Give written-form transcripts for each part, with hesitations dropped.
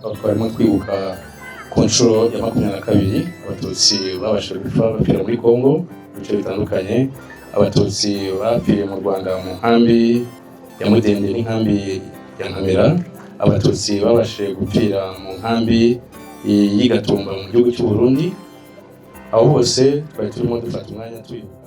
Aho twarimo twibuka ku nshuro ya 22 Abatutsi babashije gupfa bapfira muri Congo mu bice bitandukanye, Abatutsi bapfiriye mu Rwanda mu nkambi ya Mudende n'inkambi ya Nkamira, Abatutsi babashije gupfira mu nkambi y'i Gatumba mu gihugu cy'u Burundi. Aho bose twari turimo dufata umwanya twibuka.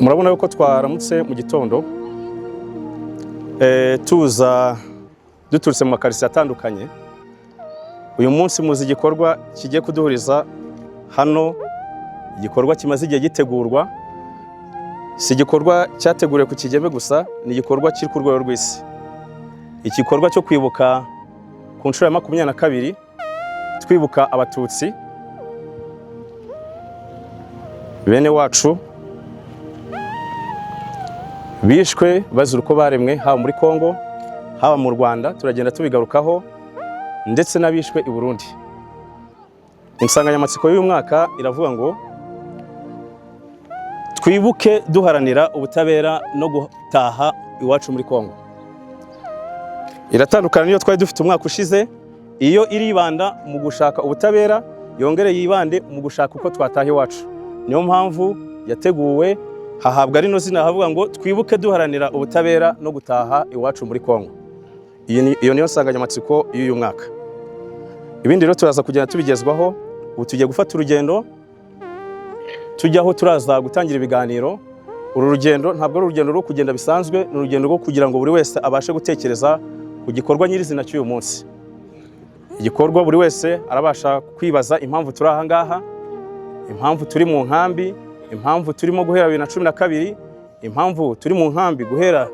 Murabona yuko twaramutse mu gitondo, tuza duturutse mu makaritsiye atandukanye. Uyu munsi muzi igikorwa kigiye kuduhuriza hano, igikorwa kimaze igihe gitegurwa. Si igikorwa cyateguriwe ku Kigeme gusa, ni igikorwa kiri ku rwego rw'isi, igikorwa cyo kwibuka ku nshuro ya 22, twibuka Abatutsi bene wacu bishwe bazira uko baremwe, haba muri Congo, haba mu Rwanda, turagenda tubigarukaho, ndetse n'abishwe i Burundi. Insanganyamatsiko y'uyu mwaka iravuga ngo: "Twibuke duharanira ubutabera no gutaha iwacu muri Congo." Iratandukana n'iyo twari dufite umwaka ushize. Iyo iribanda mu gushaka ubutabera, yongere yibande mu gushaka uko twataha iwacu. Niyo mpamvu yateguwe hahabwa rino zina, havuga ngo: "Twibuke duharanira ubutabera no gutaha iwacu muri Congo." Iyo niyo nsanganyamatsiko y'uyu mwaka. Ibindi rero turaza kugenda tubigezwaho. Ubu tugiye gufata urugendo tujya aho turaza gutangira ibiganiro. Uru rugendo ntabwo ari urugendo rwo kugenda bisanzwe, ni urugendo rwo kugira ngo buri wese abashe gutekereza ku gikorwa nyirizina cy'uyu munsi. Igikorwa buri wese arabasha kwibaza impamvu turi aha ngaha, impamvu turi mu nkambi, impamvu turimo guhera 2012, impamvu turi mu nkambi guhera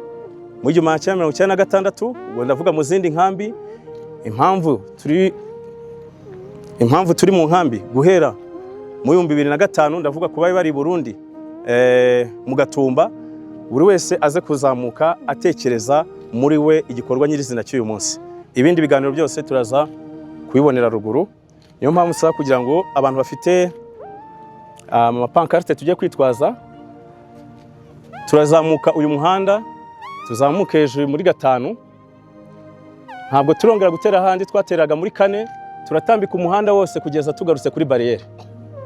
mu 1996, ubwo ndavuga mu zindi nkambi, impamvu turi mu nkambi guhera mu 2005, ndavuga ku bari bari i Burundi, mu Gatumba. Buri wese aze kuzamuka atekereza muri we igikorwa nyirizina cy'uyu munsi. Ibindi biganiro byose turaza kubibonera ruguru. Niyo mpamvu nsaba kugira ngo abantu bafite amapankarite tujye kwitwaza. Turazamuka uyu muhanda, tuzamuke hejuru muri gatanu. Ntabwo turongera gutera ahandi twateraga muri kane. Turatambika umuhanda wose kugeza tugarutse kuri bariyeri.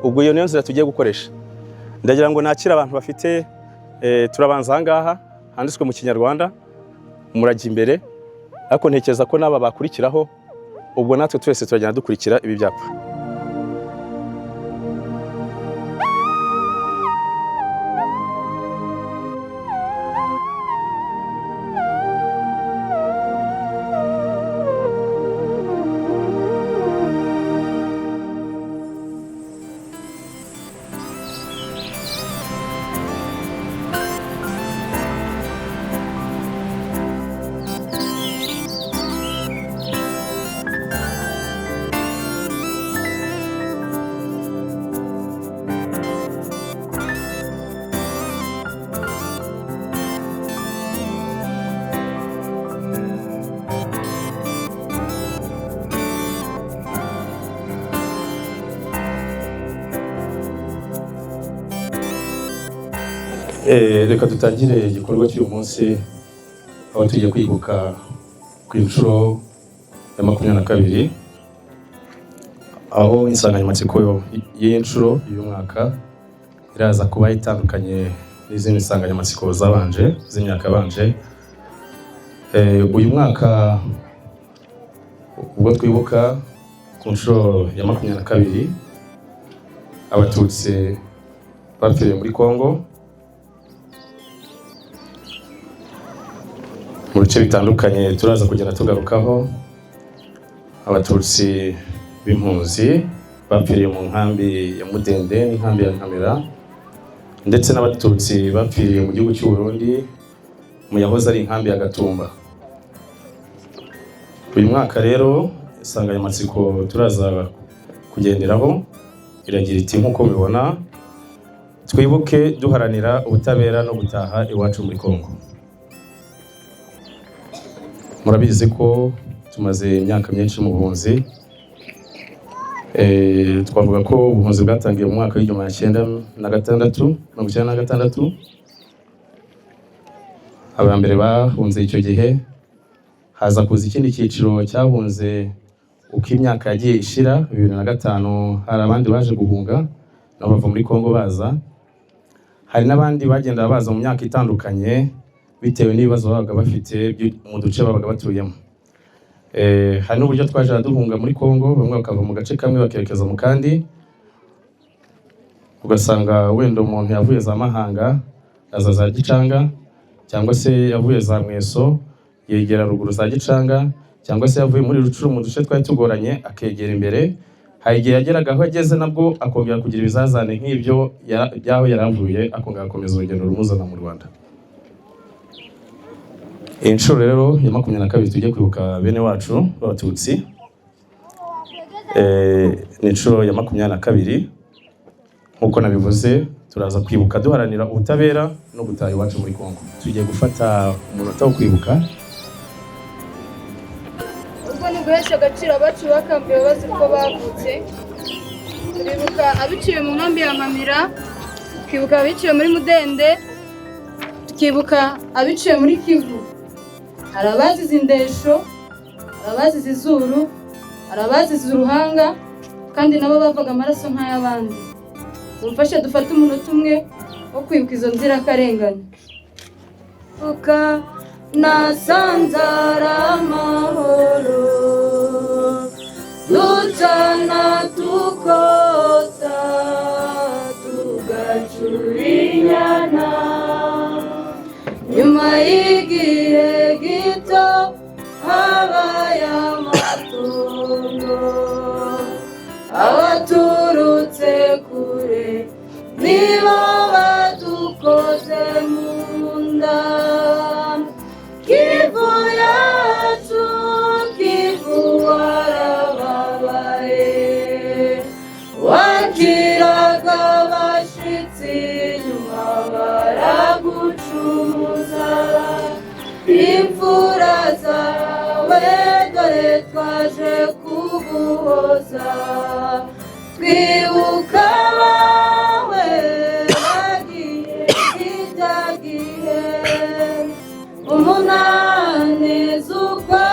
Ubwo iyo niyo nzira tugiye gukoresha. Ndagira ngo nakire abantu bafite, turabanza aha ngaha handitswe mu Kinyarwanda, murajya imbere, ariko ntekereza ko n'aba bakurikiraho. Ubwo natwe twese turagenda dukurikira ibi byapa. Reka dutangire igikorwa cy'uyu munsi, aho tugiye kwibuka ku inshuro ya 22, aho insanganyamatsiko y'iyi nshuro y'uyu mwaka iraza kuba itandukanye n'izindi nsanganyamatsiko zabanje z'imyaka yabanje. Uyu mwaka ubwo twibuka ku nshuro ya 22 Abatutsi bapfiriye muri Congo mu bice bitandukanye, turaza kugenda tugarukaho, Abatutsi b'impunzi bapfiriye mu nkambi ya Mudende n'inkambi ya Nkamira, ndetse n'Abatutsi bapfiriye mu gihugu cy'u Burundi mu yahoze ari inkambi ya Gatumba. Uyu mwaka rero insanganyamatsiko turaza kugenderaho iragira iti, nk'uko mubibona: "Twibuke duharanira ubutabera no gutaha iwacu muri Congo." Murabizi ko tumaze imyaka myinshi mu buhunzi. Twavuga ko ubuhunzi bwatangiye mu mwaka w'1996, 96. Aba mbere bahunze icyo gihe, haza kuza ikindi cyiciro cyahunze uko imyaka yagiye ishira. 2005 hari abandi baje guhunga, nabo bava muri Kongo baza. Hari n'abandi bagenda baza mu myaka itandukanye bitewe n'ibibazo babaga bafite mu duce babaga batuyemo. Hari n'uburyo twaje duhunga muri Kongo, bamwe bakava mu gace kamwe bakerekeza mu kandi, ugasanga wenda umuntu yavuye za Mahanga aza za Gicanga, cyangwa se yavuye za Mweso yegera ruguru za Gicanga, cyangwa se yavuye muri Rucuru mu duce twari tugoranye akegera imbere. Hari igihe yageraga aho ageze nabwo akongera kugira ibizazane nk'ibyo by'aho yari avuye, akongera agakomeza urugendo rumuzana mu Rwanda. Iyi nshuro rero ya 22 tujye kwibuka bene wacu b'Abatutsi, ni inshuro ya 22. Nk'uko nabivuze, turaza kwibuka duharanira ubutabera no gutaha iwacu muri Kongo. Tugiye gufata umunota wo kwibuka. Ubwo ni uguhesha agaciro abacu bakambiwe bazira uko bavutse. Turibuka abiciwe mu nkambi ya Nkamira, tukibuka abiciwe muri Mudende, tukibuka abiciwe muri Kivu. Hari abazize indesho, hari abazize izuru, hari abazize uruhanga, kandi nabo bavaga amaraso nk'ay'abandi. Mumfashe dufate umunota umwe wo kwibuka izo nzirakarengane. Uka nasanze ari amahoro, ducana, tukota, tugacura inyana. Nyuma y'igihe gito habaye amatongo, abaturutse kure nibo badukoze mu nda. Kivu yacu, Kivu warababaye, wakiraga abashitsi nyuma baragucuza. Imfura zawe dore twaje kuguhoza, twibuka abawe bagiye kijya gihe, 8 z'ukwa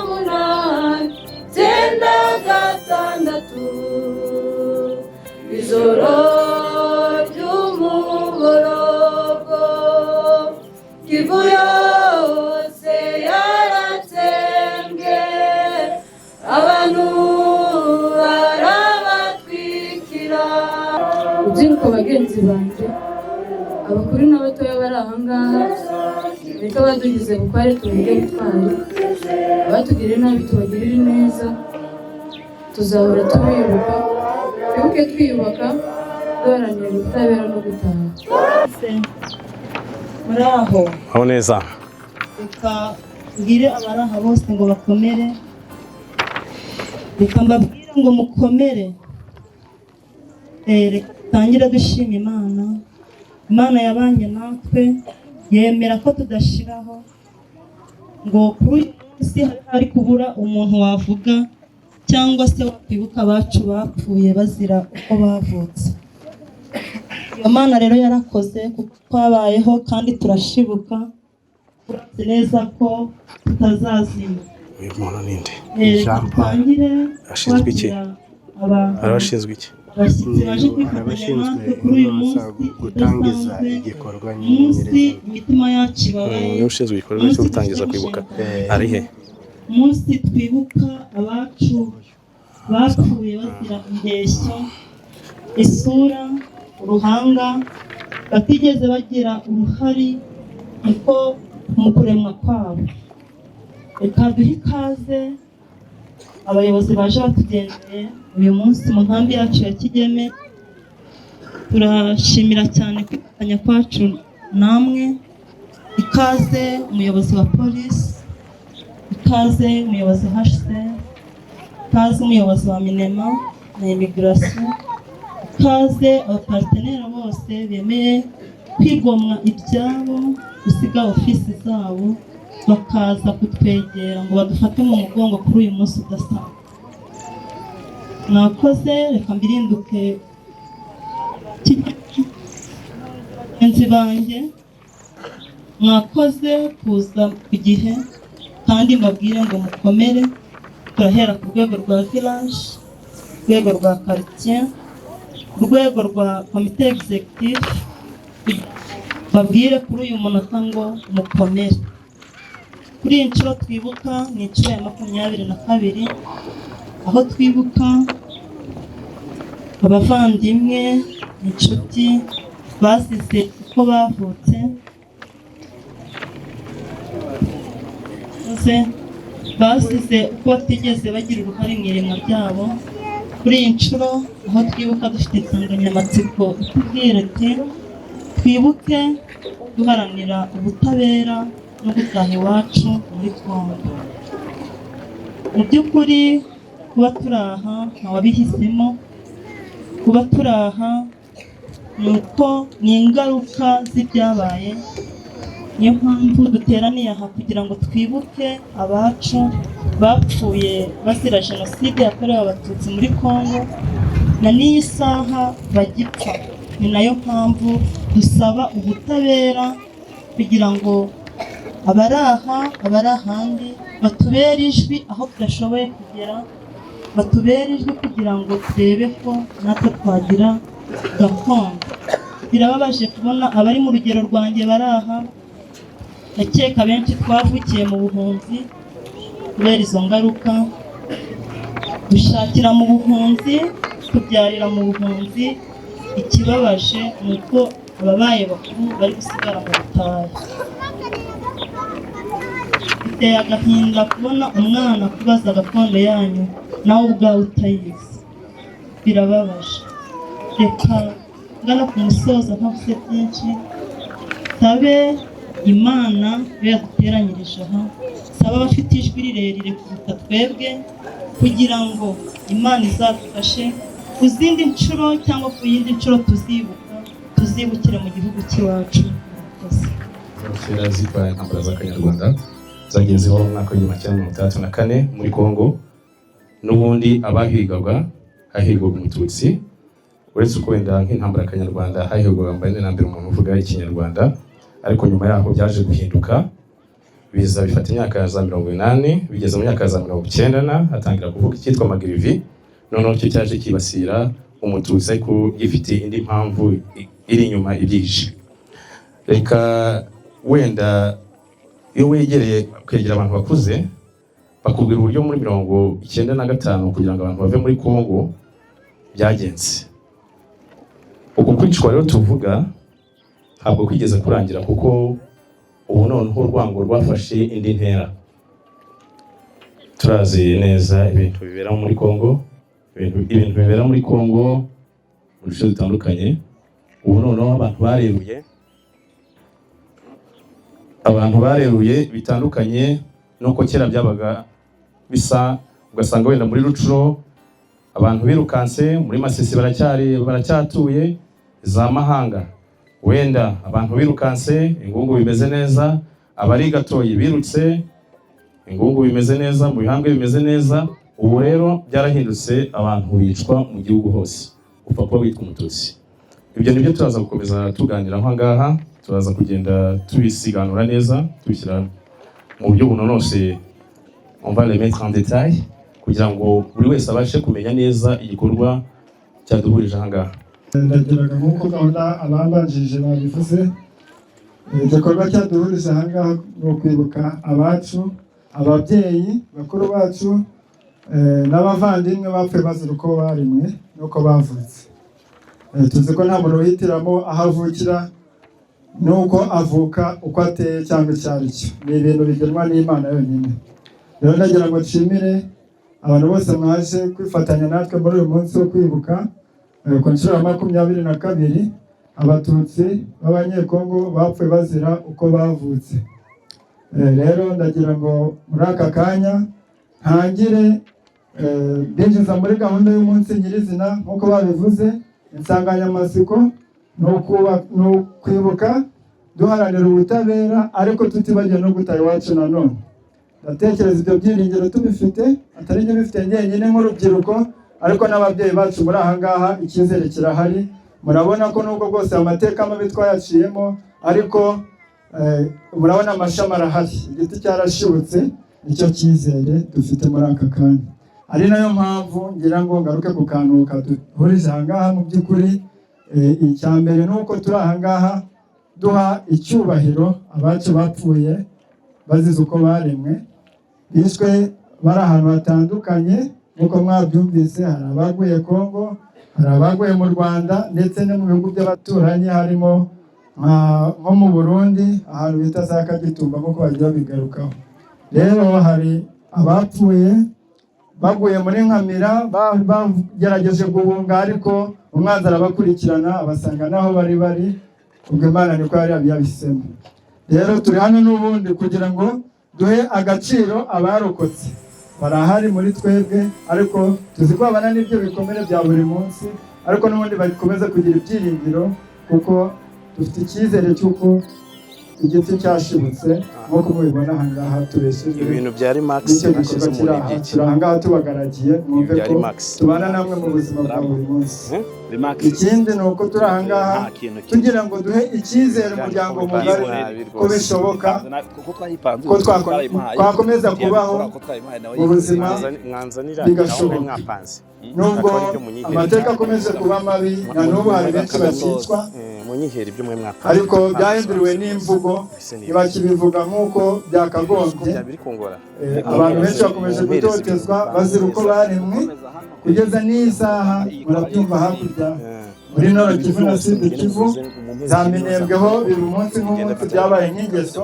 8, 96, ijoro ry'umuborogo. Kivu yose yaratsembwe, abantu barabatwikira. Rubyiruko bagenzi banjye, abakuru n'abatoya bari aha ngaha, reka badugize bukware tuvuge butwari, abatugirire nabi tubagirire neza. Tuzahora tubibuka, twibuke twiyubaka, duharanira ubutabera no gutaha. Muri aho? Aho neza. Reka mbwire abari aha bose ngo bakomere. Reka mbabwire ngo mukomere. Reka dutangire dushima Imana. Imana yabanye natwe, yemera ko tudashiraho, ngo kuri uyu munsi hari hari kubura umuntu wavuga cyangwa se wakwibuka abacu bapfuye bazira uko bavutse. Iyo Mana rero yarakoze, kuko twabayeho kandi turashibuka, turazi neza ko tutazazima. Uyu muntu ninde? Reka Jean Paul. dutangire Ashinzwe iki? twakira abantu, Arabashinzwe iki? abashyitsi baje kwifatanya Arabashinzwe natwe kuri uyu munsi gutangiza udasanzwe, igikorwa umunsi nyirizina. imitima yacu ibabaye, Niwe ushinzwe igikorwa cyo gutangiza kwibuka? Ari he? umunsi twibuka abacu bapfuye bazira indeshyo, isura, uruhanga, batigeze bagira uruhare uko mu kuremwa kwabo. Reka duhe ikaze abayobozi baje batugendeye uyu munsi mu nkambi yacu ya Kigeme. Turashimira cyane kwifatanya kwacu namwe. Ikaze umuyobozi wa polisi, ikaze umuyobozi HCR, ikaze umuyobozi wa MINEMA na immigration, ikaze abapartenaires bose bemeye kwigomwa ibyabo, gusiga ofisi zabo. Bakaza kutwegera ngo badufate mu mugongo kuri uyu munsi udasanzwe. Mwakoze. Reka mbirinduke bagenzi banjye. Mwakoze kuza ku gihe, kandi mbabwire ngo mukomere. Turahera ku rwego rwa village, urwego rwa quartier, urwego rwa comité exécutif. Babwire kuri uyu munota ngo mukomere. Kuri iyi nshuro twibuka ni inshuro ya 22, aho twibuka abavandimwe, inshuti bazize uko bavutse, bazize uko batigeze bagira uruhare mu iremwa ryabo. Kuri iyi nshuro aho twibuka dufite insanganyamatsiko itubwira iti: "Twibuke duharanira ubutabera no gutaha iwacu muri Kongo." Mu by'ukuri kuba turi aha ntawabihisemo. Kuba turi aha ni uko ni ingaruka z'ibyabaye. Niyo mpamvu duteraniye aha kugira ngo twibuke abacu bapfuye bazira Jenoside yakorewe Abatutsi muri Kongo, na n'iyi saha bagipfa. Ni nayo mpamvu dusaba ubutabera kugira ngo abari aha, abari ahandi batubere ijwi aho tudashoboye kugera, batubere ijwi kugira ngo turebe ko natwe twagira gakondo. Birababaje kubona abari mu rugero rwanjye bari aha. Ndakeka benshi twavukiye mu buhunzi kubera izo ngaruka, dushakira mu buhunzi, tubyarira mu buhunzi. Ikibabaje ni uko ababaye bakuru bari gusigara mu butayu. Biteye agahinda kubona umwana kubaza gakondo yanyu nawe ubwawe utayizi, birababaje. Reka ngana ku musozo ntavuze byinshi, sabe Imana iyo yaduteranyirije aha, saba abafite ijwi rirerire kuruta twebwe kugira ngo Imana izadufashe ku zindi nshuro cyangwa ku yindi nshuro tuzibuka, tuzibukire mu gihugu cy'iwacu. Murakoze. Kera zitwa intambara z'Akanyarwanda, zagiye zibaho mu mwaka wa 1964 muri Congo. N'ubundi abahigwaga, hahigwaga Umututsi, uretse uko wenda nk'intambara y'Akanyarwanda hahigwaga mbere na mbere umuntu uvuga Ikinyarwanda. Ariko nyuma yaho byaje guhinduka, biza bifata imyaka ya za 80, bigeze mu myaka ya za 90 na hatangira kuvuga icyitwa magirivi. Noneho cyo cyaje kibasira Umututsi, ariko gifite indi mpamvu iri inyuma ibyihishe. Reka wenda iyo wegereye, ukegera abantu bakuze, bakubwira uburyo muri 95 kugira ngo abantu bave muri Congo byagenze. Uku kwicwa rero tuvuga ntabwo kwigeze kurangira, kuko ubu noneho urwango rwafashe indi ntera. Turazi neza ibintu bibera muri Congo, ibintu bibera muri Congo mu duce dutandukanye. Ubu noneho abantu bareruye, abantu bareruye bitandukanye nuko kera byabaga bisa, ugasanga wenda muri Rutshuru abantu birukanse, muri Masisi baracyari, baracyatuye, za Mahanga wenda abantu birukanse, Ingungu bimeze neza, abari Gatoyi birutse, Ingungu bimeze neza, mu Bihambwe bimeze neza. Ubu rero byarahindutse, abantu bicwa mu gihugu hose upfa kuba witwa Umututsi. Ibyo nibyo turaza gukomeza tuganira aho ngaha, turaza kugenda tubisiganura neza, tubishyira mu buryo bunonosoye, on va les mettre en détail kugira ngo buri wese abashe kumenya neza igikorwa cyaduhurije aha ngaha. Ndagiraga nk'uko gahunda abambanjirije babivuze, igikorwa cyaduhurije aha ngaha ni ukwibuka abacu, ababyeyi bakuru bacu n'abavandimwe bapfuye bazira uko baremwe n'uko bavutse. Tuzi ko nta muntu wihitiramo aho avukira n'uko avuka, uko ateye cyangwa icyo ari cyo. Ni ibintu bigenwa n'Imana yonyine. Rero ndagira ngo nshimire abantu bose mwaje kwifatanya natwe muri uyu munsi wo kwibuka ku nshuro ya 22 Abatutsi b'Abanyekongo bapfuye bazira uko bavutse. Rero ndagira ngo muri aka kanya ntangire binjiza muri gahunda y'umunsi nyirizina. Nk'uko babivuze, insanganyamatsiko ni ukwibuka. Duharanira ubutabera, ariko tutibagiwe no gutaha iwacu nanone. Ndatekereza ibyo byiringiro tubifite, atari ibyo bifite njyenyine nk'urubyiruko, ariko n'ababyeyi bacu muri aha ngaha, icyizere kirahari. Murabona ko nubwo bwose amateka mabi twayaciyemo, ariko murabona amashami arahari, igiti cyarashibutse. Nicyo cyizere dufite muri aka kanya, ari nayo mpamvu ngira ngo ngaruke ku kantu kaduhurije aha ngaha. Mu by'ukuri, icya mbere ni uko turi aha ngaha duha icyubahiro abacu bapfuye bazize uko baremwe, bishwe bari ahantu hatandukanye. Nk'uko mwabyumvise, hari abaguye Kongo, hari abaguye mu Rwanda, ndetse no mu bihugu by'abaturanyi, harimo nko mu Burundi, ahantu bita za Kagitumba, nk'uko bagiye babigarukaho. Rero hari abapfuye baguye muri Nkamira, bagerageje guhunga, ariko umwanzi arabakurikirana, abasanga n'aho bari bari. Ubwo Imana niko yari yabihisemo. Rero turi hano n'ubundi kugira ngo duhe agaciro abarokotse. Barahari muri twebwe, ariko tuzi ko babana n'ibyo bikomere bya buri munsi, ariko n'ubundi bakomeza kugira ibyiringiro, kuko dufite icyizere cy'uko igiti cyashibutse, nk'uko mubibona aha ngaha tubeshejwe Ibintu bya Remax n'icyo gikorwa mwashyizemo kiri ni aha. iby'iki? Turi aha ngaha tubagaragiye, mwumve Ibya ko Remax. tubana namwe mu buzima bwa buri munsi. Remax. Ikindi ni uko turi aha ngaha Nta kintu tugira ngo duhe icyizere umuryango mugari Nabi ko rwose. bishoboka kuko twayipanze, ko twakomeza kubaho mu buzima, Mwanzanira bigashoboka. aho mwapanze. Nubwo Akaba aribyo munyihera. amateka akomeje kuba mabi, na n'ubu hari benshi bakicwa, Munyihera ibyo mwe mwapanze. ariko byahinduriwe n'imvugo, ntibakibivuga nk'uko byakagombye. Byaba biri kungora. Abantu benshi bakomeje gutotezwa bazira uko baremwe kugeza n'isaha. Murabyumva hakurya muri Nord Kivu na Sud Kivu, za Minembweho biri umunsi nk'umunsi, byabaye nk'ingeso.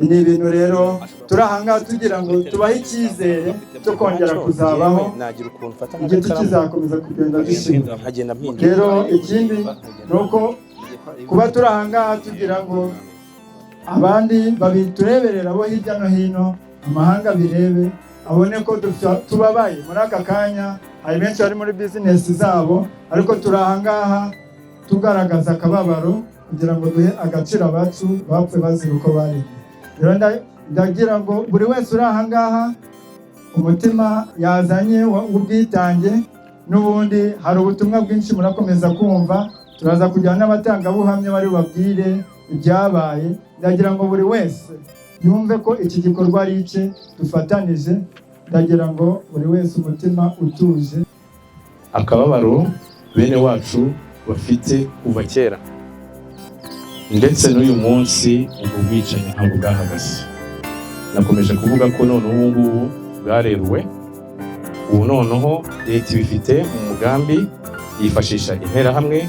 Ni ibintu rero turi aha ngaha tugira ngo tubahe icyizere cyo kongera kuzabaho, Nagira ukuntu mfata igiti nk'agakaramu kizakomeza kugenda gishinga. nkagenda mpindura. Rero ikindi ni uko kuba turi aha ngaha tugira ngo abandi babitureberera bo hirya no hino, amahanga birebe, abone ko tubabaye muri aka kanya. Hari benshi bari muri bizinesi zabo, ariko turi aha ngaha tugaragaza akababaro kugira ngo duhe agaciro abacu bapfuye bazira uko baremwe. Rero ndagira ngo buri wese uri aha ngaha, umutima yazanye w'ubwitange, n'ubundi hari ubutumwa bwinshi murakomeza kumva, turaza kujyana n'abatangabuhamya bari bubabwire ibyabaye. Ndagira ngo buri wese yumve ko iki gikorwa ari icye dufatanije. Ndagira ngo buri wese umutima utuje. Akababaro bene wacu bafite kuva kera, ndetse n'uyu munsi, ubwo bwicanyi ntabwo bwahagaze. Nakomeje kuvuga ko none ubu ngubu bwareruwe. Ubu noneho leta ibifite mu mugambi, yifashisha Interahamwe,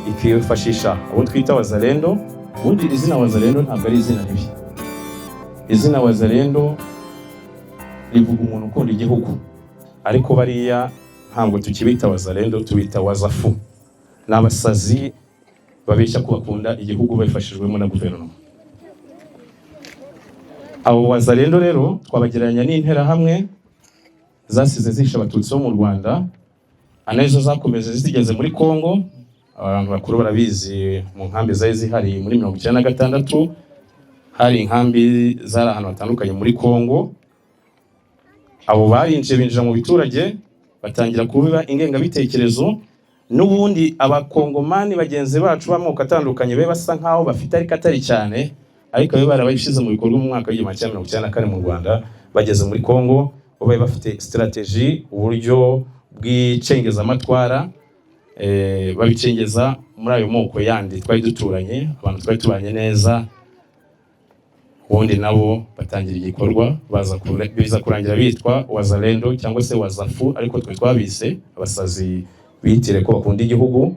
ikifashisha abo twita Wazalendo. Ubundi izina Wazalendo ntabwo ari izina ribi. Izina Wazalendo rivuga umuntu ukunda igihugu, ariko bariya ntabwo tukibita Wazalendo, tubita Wazafu. Ni abasazi babeshya ko bakunda igihugu babifashijwemo na guverinoma. Abo Wazalendo rero twabagereranya n'Interahamwe zasize zishe Abatutsi bo mu Rwanda, anazo zakomeje zigeze muri Kongo. Abantu bakuru barabizi, mu nkambi zari zihari muri 96, hari inkambi zari ahantu hatandukanye muri Kongo. Abo barinjiye, binjira mu biturage, batangira kubiba ingengabitekerezo. N'ubundi Abakongomani bagenzi bacu b'amoko atandukanye be basa nkaho bafite, ariko atari cyane, ariko be barabishyize mu bikorwa mu mwaka w'1994 mu Rwanda. Bageze muri Kongo, bo bari bafite strategy, uburyo bw'icengezamatwara, babicengeza muri ayo moko yandi twari duturanye, abantu twari tubanye neza. Ubundi nabo batangira igikorwa, biza kurangira bitwa Wazalendo cyangwa se Wazafu, ariko twe twabise abasazi bitire ko bakunda igihugu.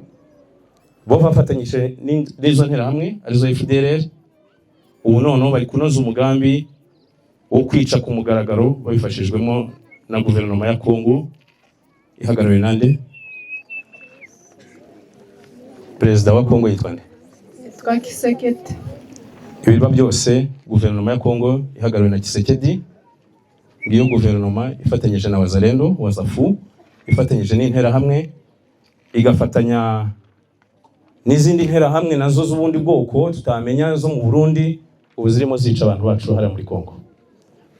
Bo bafatanyije n'izo Nterahamwe, arizo FDLR. Ubu noneho bari kunoza umugambi wo kwica ku mugaragaro, babifashijwemo na guverinoma ya Kongo ihagarariwe nande? Perezida wa Kongo yitwa nde? Yitwa Tshisekedi. Ibiba byose, guverinoma ya Kongo ihagarariwe na Tshisekedi. Ngiyo guverinoma ifatanyije na Wazalendo, Wazafu, ifatanyije n'Interahamwe, igafatanya N'izindi nterahamwe nazo z'ubundi bwoko tutamenya zo mu Burundi, ubu zirimo zica abantu bacu hariya muri Kongo.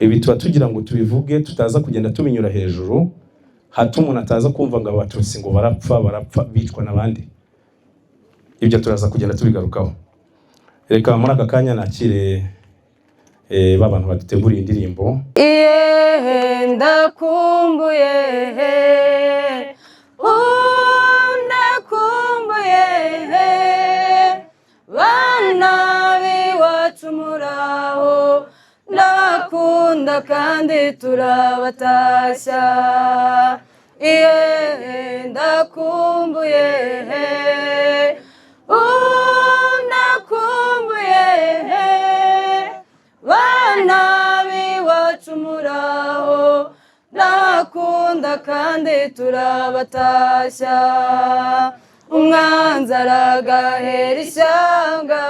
Ibi tuba tugira ngo tubivuge, tutaza kugenda tubinyura hejuru, hato umuntu ataza kumva ngo Abatutsi ngo barapfa, barapfa bicwa n'abandi. Ibyo turaza kugenda tubigarukaho. Reka muri aka kanya nakire ba bantu baduteguriye indirimbo. Iye, ndakumbuye, ndakumbuye, bana b'iwacu muraho, ndabakunda kandi turabatashya. Iye, ndakumbuye, ndakumbuye, bana b'iwacu muraho, ndabakunda kandi turabatashya. Umwanzi aragahera ishyanga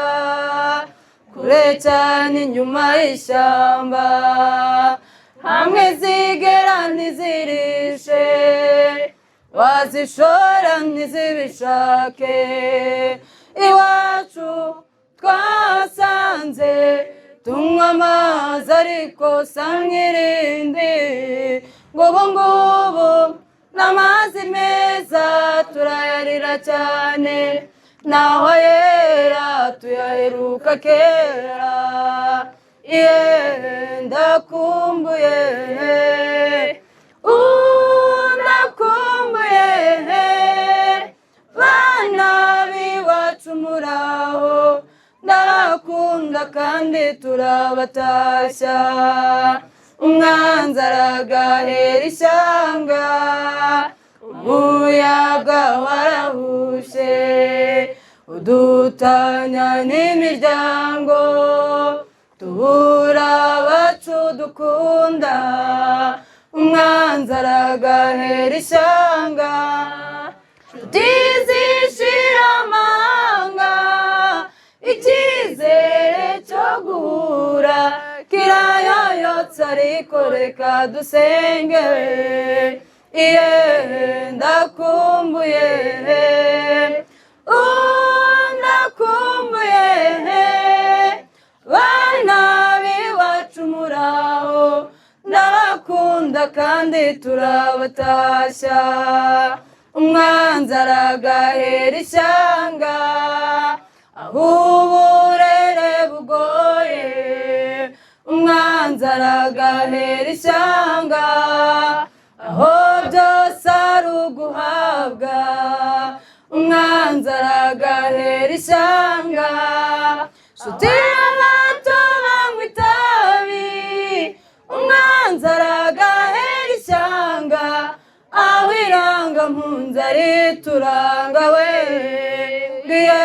kure cyane inyuma y'ishyamba, hamwe zigera ntizirishe, wazishora ntizibishake. Iwacu twasanze tunywa amazi ariko sa nk'irindi, ngo ubu ngubu n'amazi meza turayarira cyane, naho yera tuyaheruka kera. Iye, ndakumbuye, ndakumbuye, bana b'iwacu muraho, ndabakunda kandi turabatashya. Umwanzi aragahera ishyanga, umuyaga warahushe udutanya n'imiryango, tubura abacu dukunda. Umwanzi aragahera ishyanga, nshuti zishira amanga, icyizere cyo guhura kirayoyotse, ariko reka dusenge. Iye, ndakumbuye, ndakumbuye, bana b'iwacu muraho, ndabakunda kandi turabatashya. Umwanzi aragahera ishyanga, aho uburere bugoye. Umwanzi aragahera ishyanga, aho byose ari uguhabwa. Umwanzi aragahera ishyanga, nshuti y'abato banywa itabi. Umwanzi aragahera ishyanga, aho irangampunzi ari turanga we. Ngiye,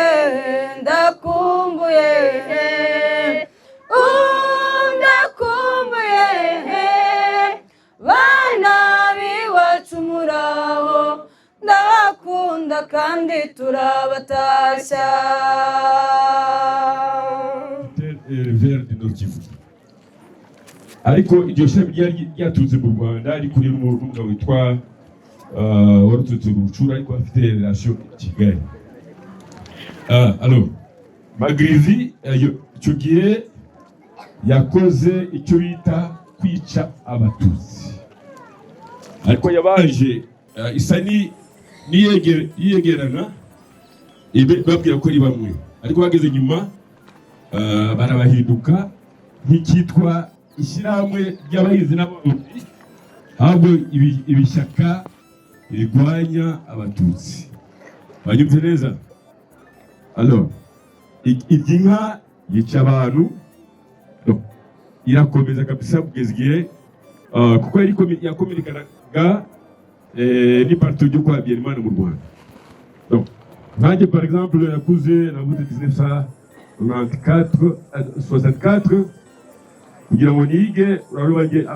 ndakumbuye, ndakumbuye, bana b'iwacu muraho, ndabakunda kandi turabatashya. Revers du Nord Kivu, ariko iryo shami ryari ryaturutse mu Rwanda rikuriye n'umugabo witwa wari uturutse mu Rucura, ariko afite relation i Kigali. Alors Magrivi icyo gihe yakoze icyo bita kwica Abatutsi, ariko yabanje isa ni yiyegerana babwira ko ari bamwe, ariko bageze nyuma barabahinduka nk'icyitwa ishyirahamwe ry'abahinzi n'aborozi, ahubwo ibishyaka rirwanya Abatutsi. Banyumve neza. Alors irya inka, yica abantu, no, irakomeza kabisa kugeza igihe kuko yari yakominikanaga n'iparti ryo kwa Habyarimana mu Rwanda. Donc nkanjye par exemple nakuze, navuze 1994, 64, kugira ngo nige. Urabona njye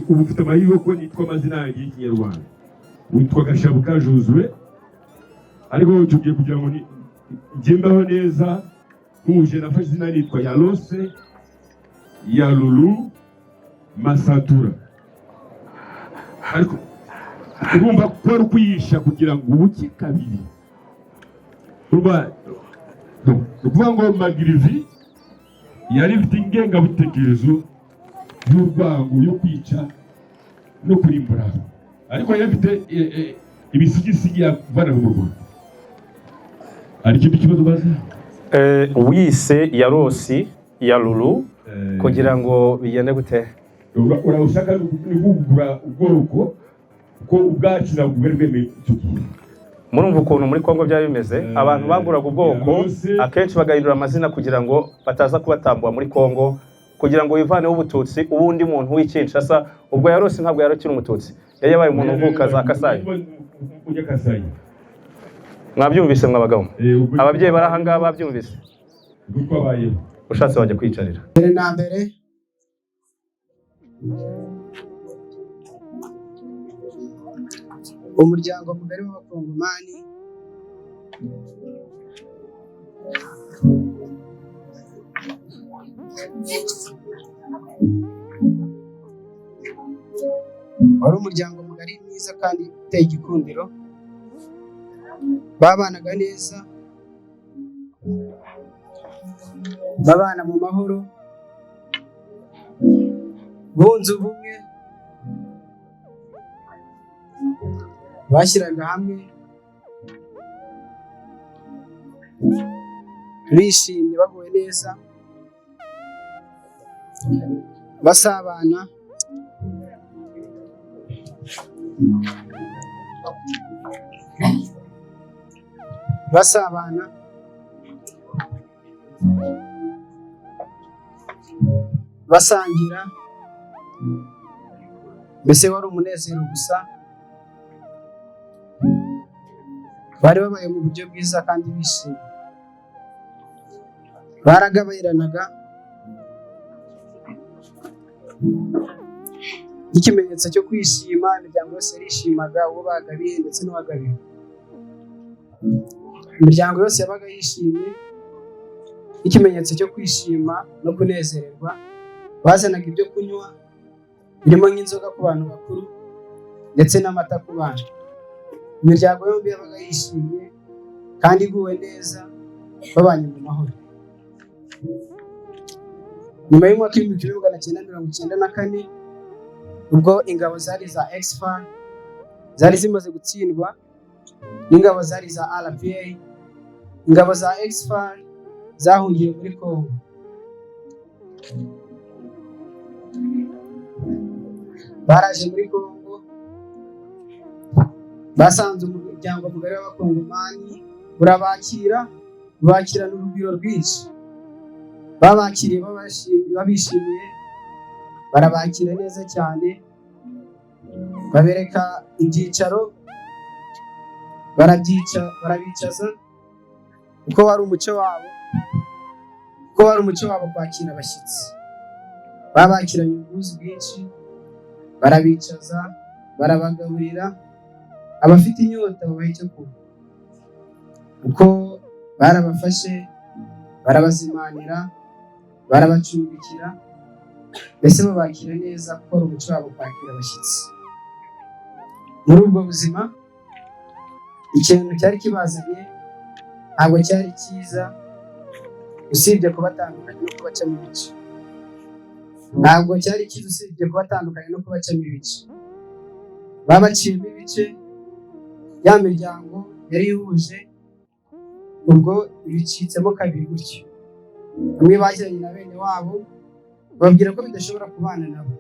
ubu mfite amahirwe ko nitwa amazina yanjye y'Ikinyarwanda, witwa Gashabuka Josue, ariko icyo gihe kugira ngo njye mbaho neza nk'umuje, nafashe izina nitwa Yarose ya Lulu Masatura, ariko urumva ko ari ukuyisha kugira ngo ubuke kabiri. Urumva Donc ni ukuvuga ngo Magirivi yari ifite ingengabitekerezo y'urwango, yo kwica no kurimbura, ariko yari ifite ibisigisigi yavanaga mu Rwanda. Hari ikindi kibazo baza? Wise Yarosi ya Lulu kugira ngo bigende gute? Urashaka ni kugura ubwoko, kuko ubwacu ntabwo bwari bwemewe icyo gihe. Murumva ukuntu muri Kongo byari bimeze. Abantu baguraga ubwoko, akenshi bagahindura amazina kugira ngo bataza kubatambura muri Kongo, kugira ngo wivaneho ubututsi ubundi muntu w'i Kinshasa. Ubwo Yarose ntabwo yari akiri umututsi, yari yabaye umuntu uvuka za Kasayi. Ujya Kasayi. Mwabyumvise mwa bagabo? Ababyeyi bari aha ngaha babyumvise? Ubwo twabayeho. Ushatse wajya kwicarira. Mbere na mbere, umuryango mugari w'Abakongomani wari umuryango mugari mwiza kandi uteye igikundiro. Babanaga neza, babana mu mahoro, bunze ubumwe, bashyiraga hamwe, bishimye, baguwe neza, basabana. Basabana, basangira, mbese wari umunezero gusa. Bari babaye mu buryo bwiza kandi bishimye, baragabairanaga nk'ikimenyetso cyo kwishima. Imiryango yose yarishimaga, uwo bagabiye ndetse n'uwagabiwe. Imiryango yose yabaga yishimye nk'ikimenyetso cyo kwishima no kunezererwa. Bazanaga ibyo kunywa birimo nk'inzoga ku bantu bakuru ndetse n'amata ku bana. Imiryango yombi yabaga yishimye kandi iguwe neza, babanye mu mahoro. Nyuma y'umwaka w'1994, ubwo ingabo zari za Ex-FAR zari zimaze gutsindwa n'ingabo zari za RPA, ingabo za Ex-FAR zahungiye muri Congo. Baraje muri Congo, basanze umuryango mugari w'Abakongomani urabakira, bakirana urugwiro rwinshi. Babakiriye babishimiye, barabakira neza cyane, babereka ibyicaro, barabicaza, kuko wari umuco wabo, kuko wari umuco wabo kwakira abashyitsi. Babakiranye ubwuzu bwinshi, barabicaza, barabagaburira, abafite inyota babaha icyo kunywa, kuko barabafashe, barabazimanira, barabacumbikira, mbese babakira neza, kuko ari umuco wabo kwakira abashyitsi. Muri ubwo buzima, ikintu cyari kibazanye ntabwo cyari cyiza, usibye kubatandukanya no kubacamo ibice. Ntabwo cyari cyiza usibye kubatandukanya no kubacamo ibice. Babaciyemo ibice, ya miryango yari ihuje ubwo ibicitsemo kabiri gutyo. Bamwe bashyiranye na bene wabo, bababwira ko bidashobora kubana nabo,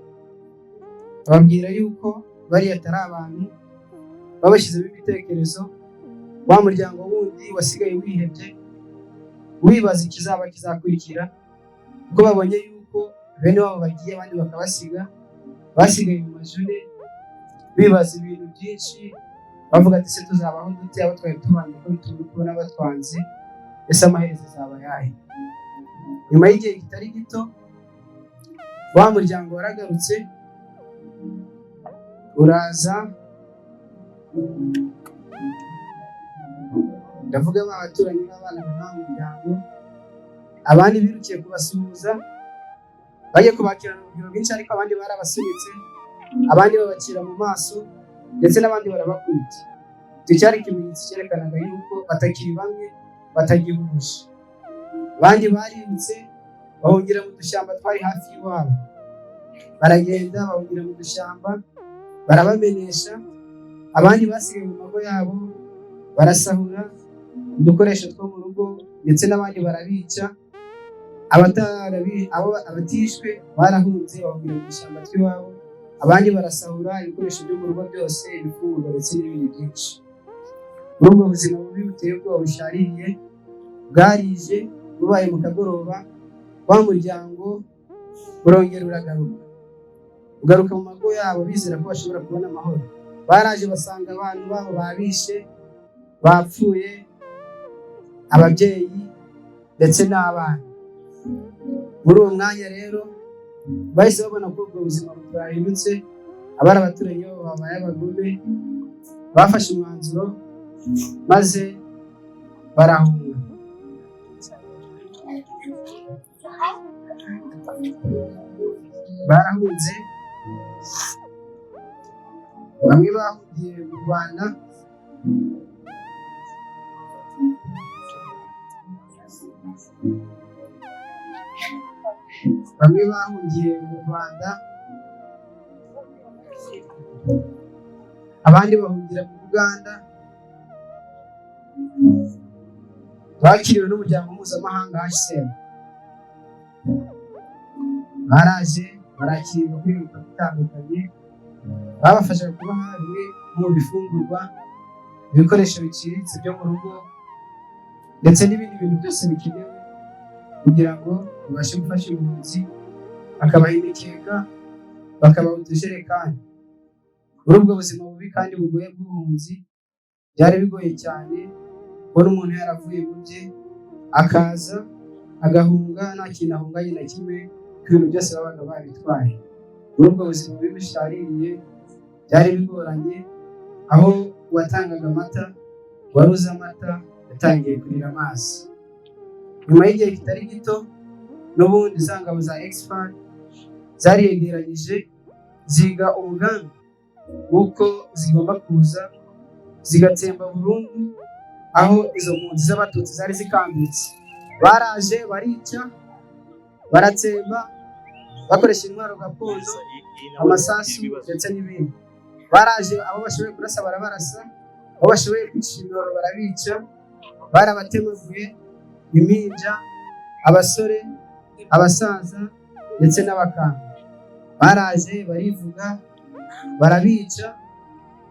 bababwira yuko bariya atari abantu, babashyizemo ibitekerezo. Wa muryango wundi wasigaye wihebye, wibaza ikizaba kizakurikira, kuko babonye yuko bene wabo bagiye, abandi bakabasiga, basigaye mu majune, bibaza ibintu byinshi, bavuga ati: "Se tuzabaho dute? Abo twari tubanye ko turi kubona batwanze, ese amaherezo azaba ayahe?" Nyuma y'igihe kitari gito, wa muryango waragarutse uraza. Ndavuga ba baturanyi b'abana b'aba muryango, abandi birukiye kubasuhuza, bagiye kubakirana urugwiro rwinshi, ariko abandi barabasunitse, abandi babakira mu maso, ndetse n'abandi barabakubita. Icyo cyari ikimenyetso cyerekanaga yuko batakiri bamwe, batagihuje. Abandi barirutse bahungira mu dushyamba twari hafi y'iwabo, baragenda bahungira mu dushyamba barabamenesha. Abandi basigaye mu mago yabo barasahura udukoresho two mu rugo, ndetse n'abandi barabica. Abatishwe barahunze bahungira mu dushyamba tw'iwabo, abandi barasahura ibikoresho byo mu rugo byose, ibifungurwa ndetse n'ibindi byinshi. Muri ubwo buzima bubi buteye ubwoba bushaririye bwarije bubaye mu kagoroba, wa muryango urongera uragaruka, ugaruka mu mago yabo bizera ko bashobora kubona amahoro. Baraje basanga abantu babo babishe, bapfuye, ababyeyi ndetse n'abana. Muri uwo mwanya rero bahise babona ko ubwo buzima bwahindutse, abari abaturanyi babo babaye abagome, bafashe umwanzuro maze barahunga. Barahunze, bamwe bahungiye mu Rwanda, bamwe bahungiye mu Rwanda, abandi bahungira mu Buganda. Bakiriwe n'umuryango mpuzamahanga HCR, baraje barakirwa kuri ibikorwa bitandukanye, babafashaga kubaha bimwe mu bifungurwa, ibikoresho biciriritse byo mu rugo, ndetse n'ibindi bintu byose bikenewe kugira ngo babashe gufasha impunzi, bakabaha imikeka, bakabaha utujerekani. Muri ubwo buzima bubi kandi bugoye bw'ubuhunzi, byari bigoye cyane kubona umuntu yaravuye mu bye akaza agahunga nta kintu ahunganye na kimwe, kuko ibintu byose babaga babitwaye. Muri ubwo buzima bubi bushaririye byari bigoranye, aho uwatangaga amata, wari uzi amata yatangiye kurira amazi. Nyuma y'igihe kitari gito, n'ubundi za ngabo za Exfar zariyegeranyije ziga umugambi w'uko zigomba kuza zigatsemba burundu aho izo mpunzi z'Abatutsi zari zikambitse. Baraje barica, baratsemba bakoresha intwaro gakondo, amasasu ndetse n'ibindi. Baraje abo bashoboye kurasa barabarasa, abo bashoboye kwica imihoro barabica, barabatemaguye, impinja, abasore, abasaza ndetse n'abakambwe. Baraje barivuga, barabica,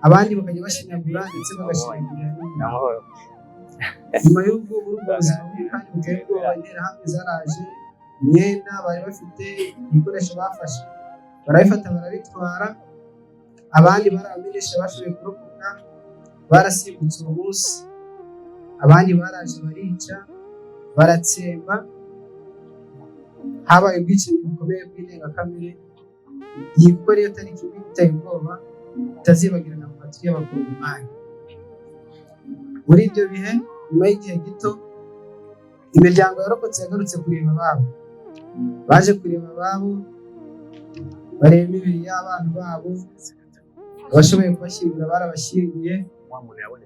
abandi bakajya bashinyagura ndetse bagashinyagurira n'imihoro. Nyuma y'ubwo muri ubwo buzima bubi kandi buteye ubwoba, interahamwe zaraje, imyenda bari bafite, ibikoresho bafashe barabifata barabitwara, abandi barabamenyesha bashoboye kurokoka, barasimbutse uwo munsi, abandi baraje barica, baratsemba. Habaye ubwicanyi bukomeye bw'indengakamere. Iyi kuko ariyo tariki mbi iteye ubwoba itazibagirana mu matwi y'Abakongomani. Muri ibyo bihe, nyuma y'igihe gito, imiryango yarokotse yagarutse kureba ababo. Baje kureba ababo, bareba imibiri y'abana babo, abashoboye kubashyingura barabashyinguye,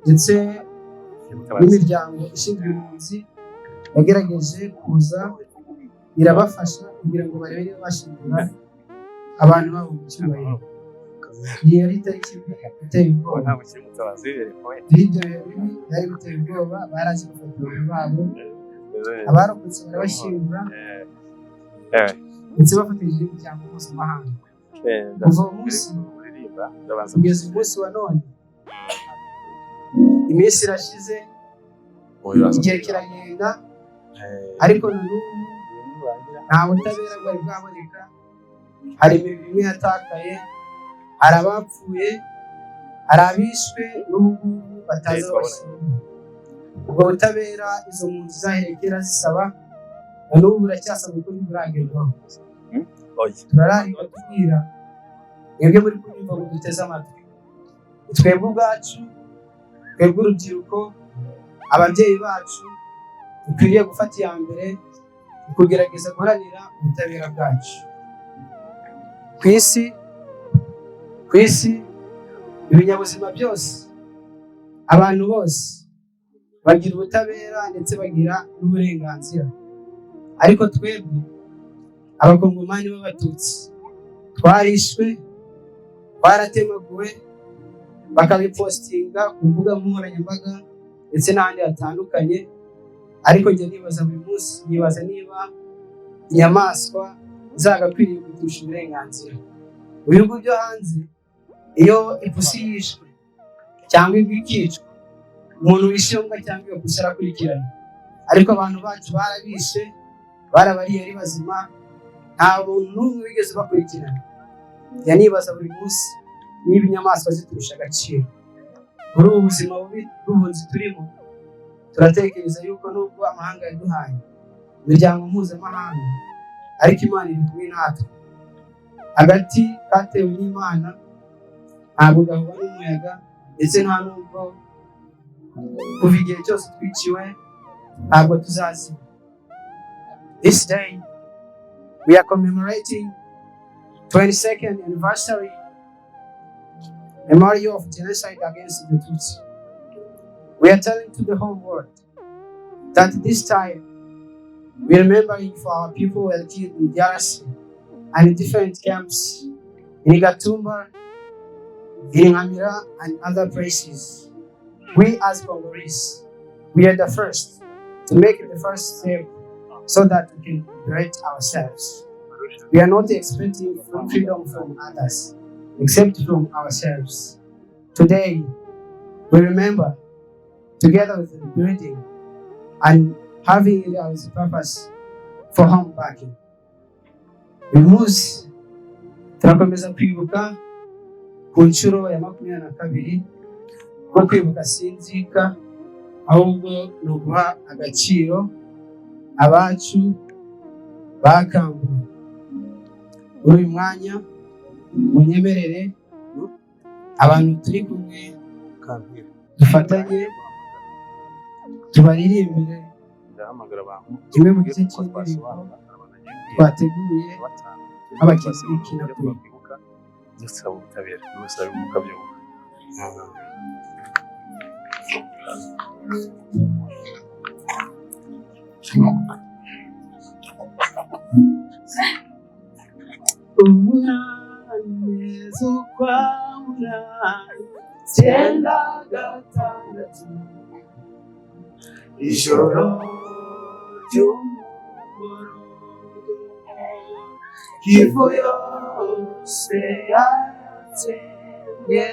ndetse n'imiryango ishinzwe impunzi yagerageje kuza irabafasha kugira ngo barebe niba bashyingura abantu babo mu cyubahiro. Iyi yari itariki mbi iteye ubwoba. Ibyo bihe bibi byari biteye ubwoba, baraje bafata abantu babo, abarokotse barabashyingura, ndetse bafatanyije n'imiryango mpuzamahanga. Kuva uwo munsi kugeza umunsi wa none, iminsi irashize, igihe kiragenda, ariko na n'ubu nta butabera bwari bwaboneka. Hari imibiri imwe yatakaye, hari abapfuye, hari abishwe n'ubu ngubu batazi aho bashyinguye. Ubwo butabera izo mpunzi zahereye kera zisaba, na n'ubu buracyasabwa ko ntiburagerwaho. Turararika tubwira mwebwe muri kunyumva ngo duteze amatwi, twebwe ubwacu, twebwe urubyiruko, ababyeyi bacu, dukwiriye gufata iya mbere mu kugerageza guharanira ubutabera bwacu. Ku isi ibinyabuzima byose, abantu bose bagira ubutabera ndetse bagira n'uburenganzira. Ariko twebwe Abakongomani b'Abatutsi twarishwe, twaratemaguwe, bakabipostinga ku mbuga nkoranyambaga ndetse n'ahandi hatandukanye. Ariko njye nibaza buri munsi, nibaza niba inyamaswa zagakwiriye kuturusha uburenganzira. Mu bihugu byo hanze, iyo ipusi yishwe cyangwa imbwa ikicwa, umuntu wishe iyo mbwa cyangwa iyo pusi arakurikirana. Ariko abantu bacu barabishe, barabariye ari bazima, nta muntu n'umwe wigeze ubakurikirana. Njya nibaza buri munsi niba inyamaswa ziturusha agaciro. Muri ubu buzima bubi bw'ubuhunzi turimo, turatekereza yuko nubwo amahanga yaduhaye imiryango mpuzamahanga, ariko Imana iri kumwe natwe. Agati katewe n'Imana ntabwo gahuba n'umuyaga, ndetse nta nubwo kuva igihe cyose twiciwe ntabwo tuzazima. This day we are commemorating 22nd anniversary memorial of genocide against the Tutsi. We are telling to the whole world that this time we are remembering for our people who were killed in DRC and in different camps in Gatumba, in Nkamira, and other places. We as Congolese, we are the first to make the first step so that we can liberate ourselves. We are not expecting freedom from others, except from ourselves. Today, we remember, together with the building and having it as a purpose for home backing. Uyu munsi turakomeza kwibuka ku nshuro ya 22. Bwo kwibuka si inzika, ahubwo ni uguha agaciro abacu bakambuwe. Muri uyu mwanya munyemerere abantu turi kumwe dufatanye tubaririmbire Ndahamagara abantu kimwe mu gice cy'indirimbo twateguye nk'abakinnyi b'ikinamico. Dusaba ubutabera, musaba mukabyumva. 8 z'ukwa 8, 96, ijoro ry'umugoroba, Kivu yose yatsembye,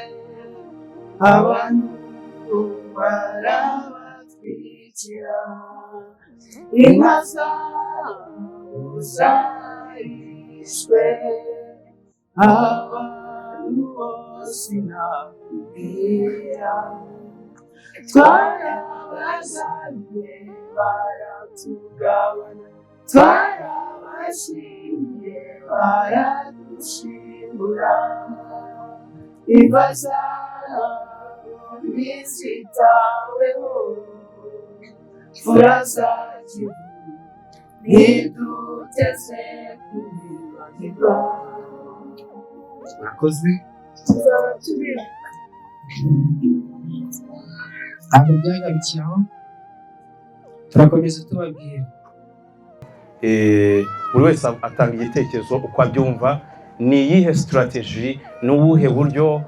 abantu barabatwikira, inka zabo zarishwe, abantu bose nakubwira, twarabazanye baratugabana, twarabashimye baradushimura, imva zabo ntizitaweho, fura za Kivu ntiduteze kubibagirwa. Murakoze. Tuzaba turi. Ntabwo byagarukiye aho, turakomeza tubabwira. Buri wese atanga igitekerezo uko abyumva. Ni iyihe strategy, ni ubuhe buryo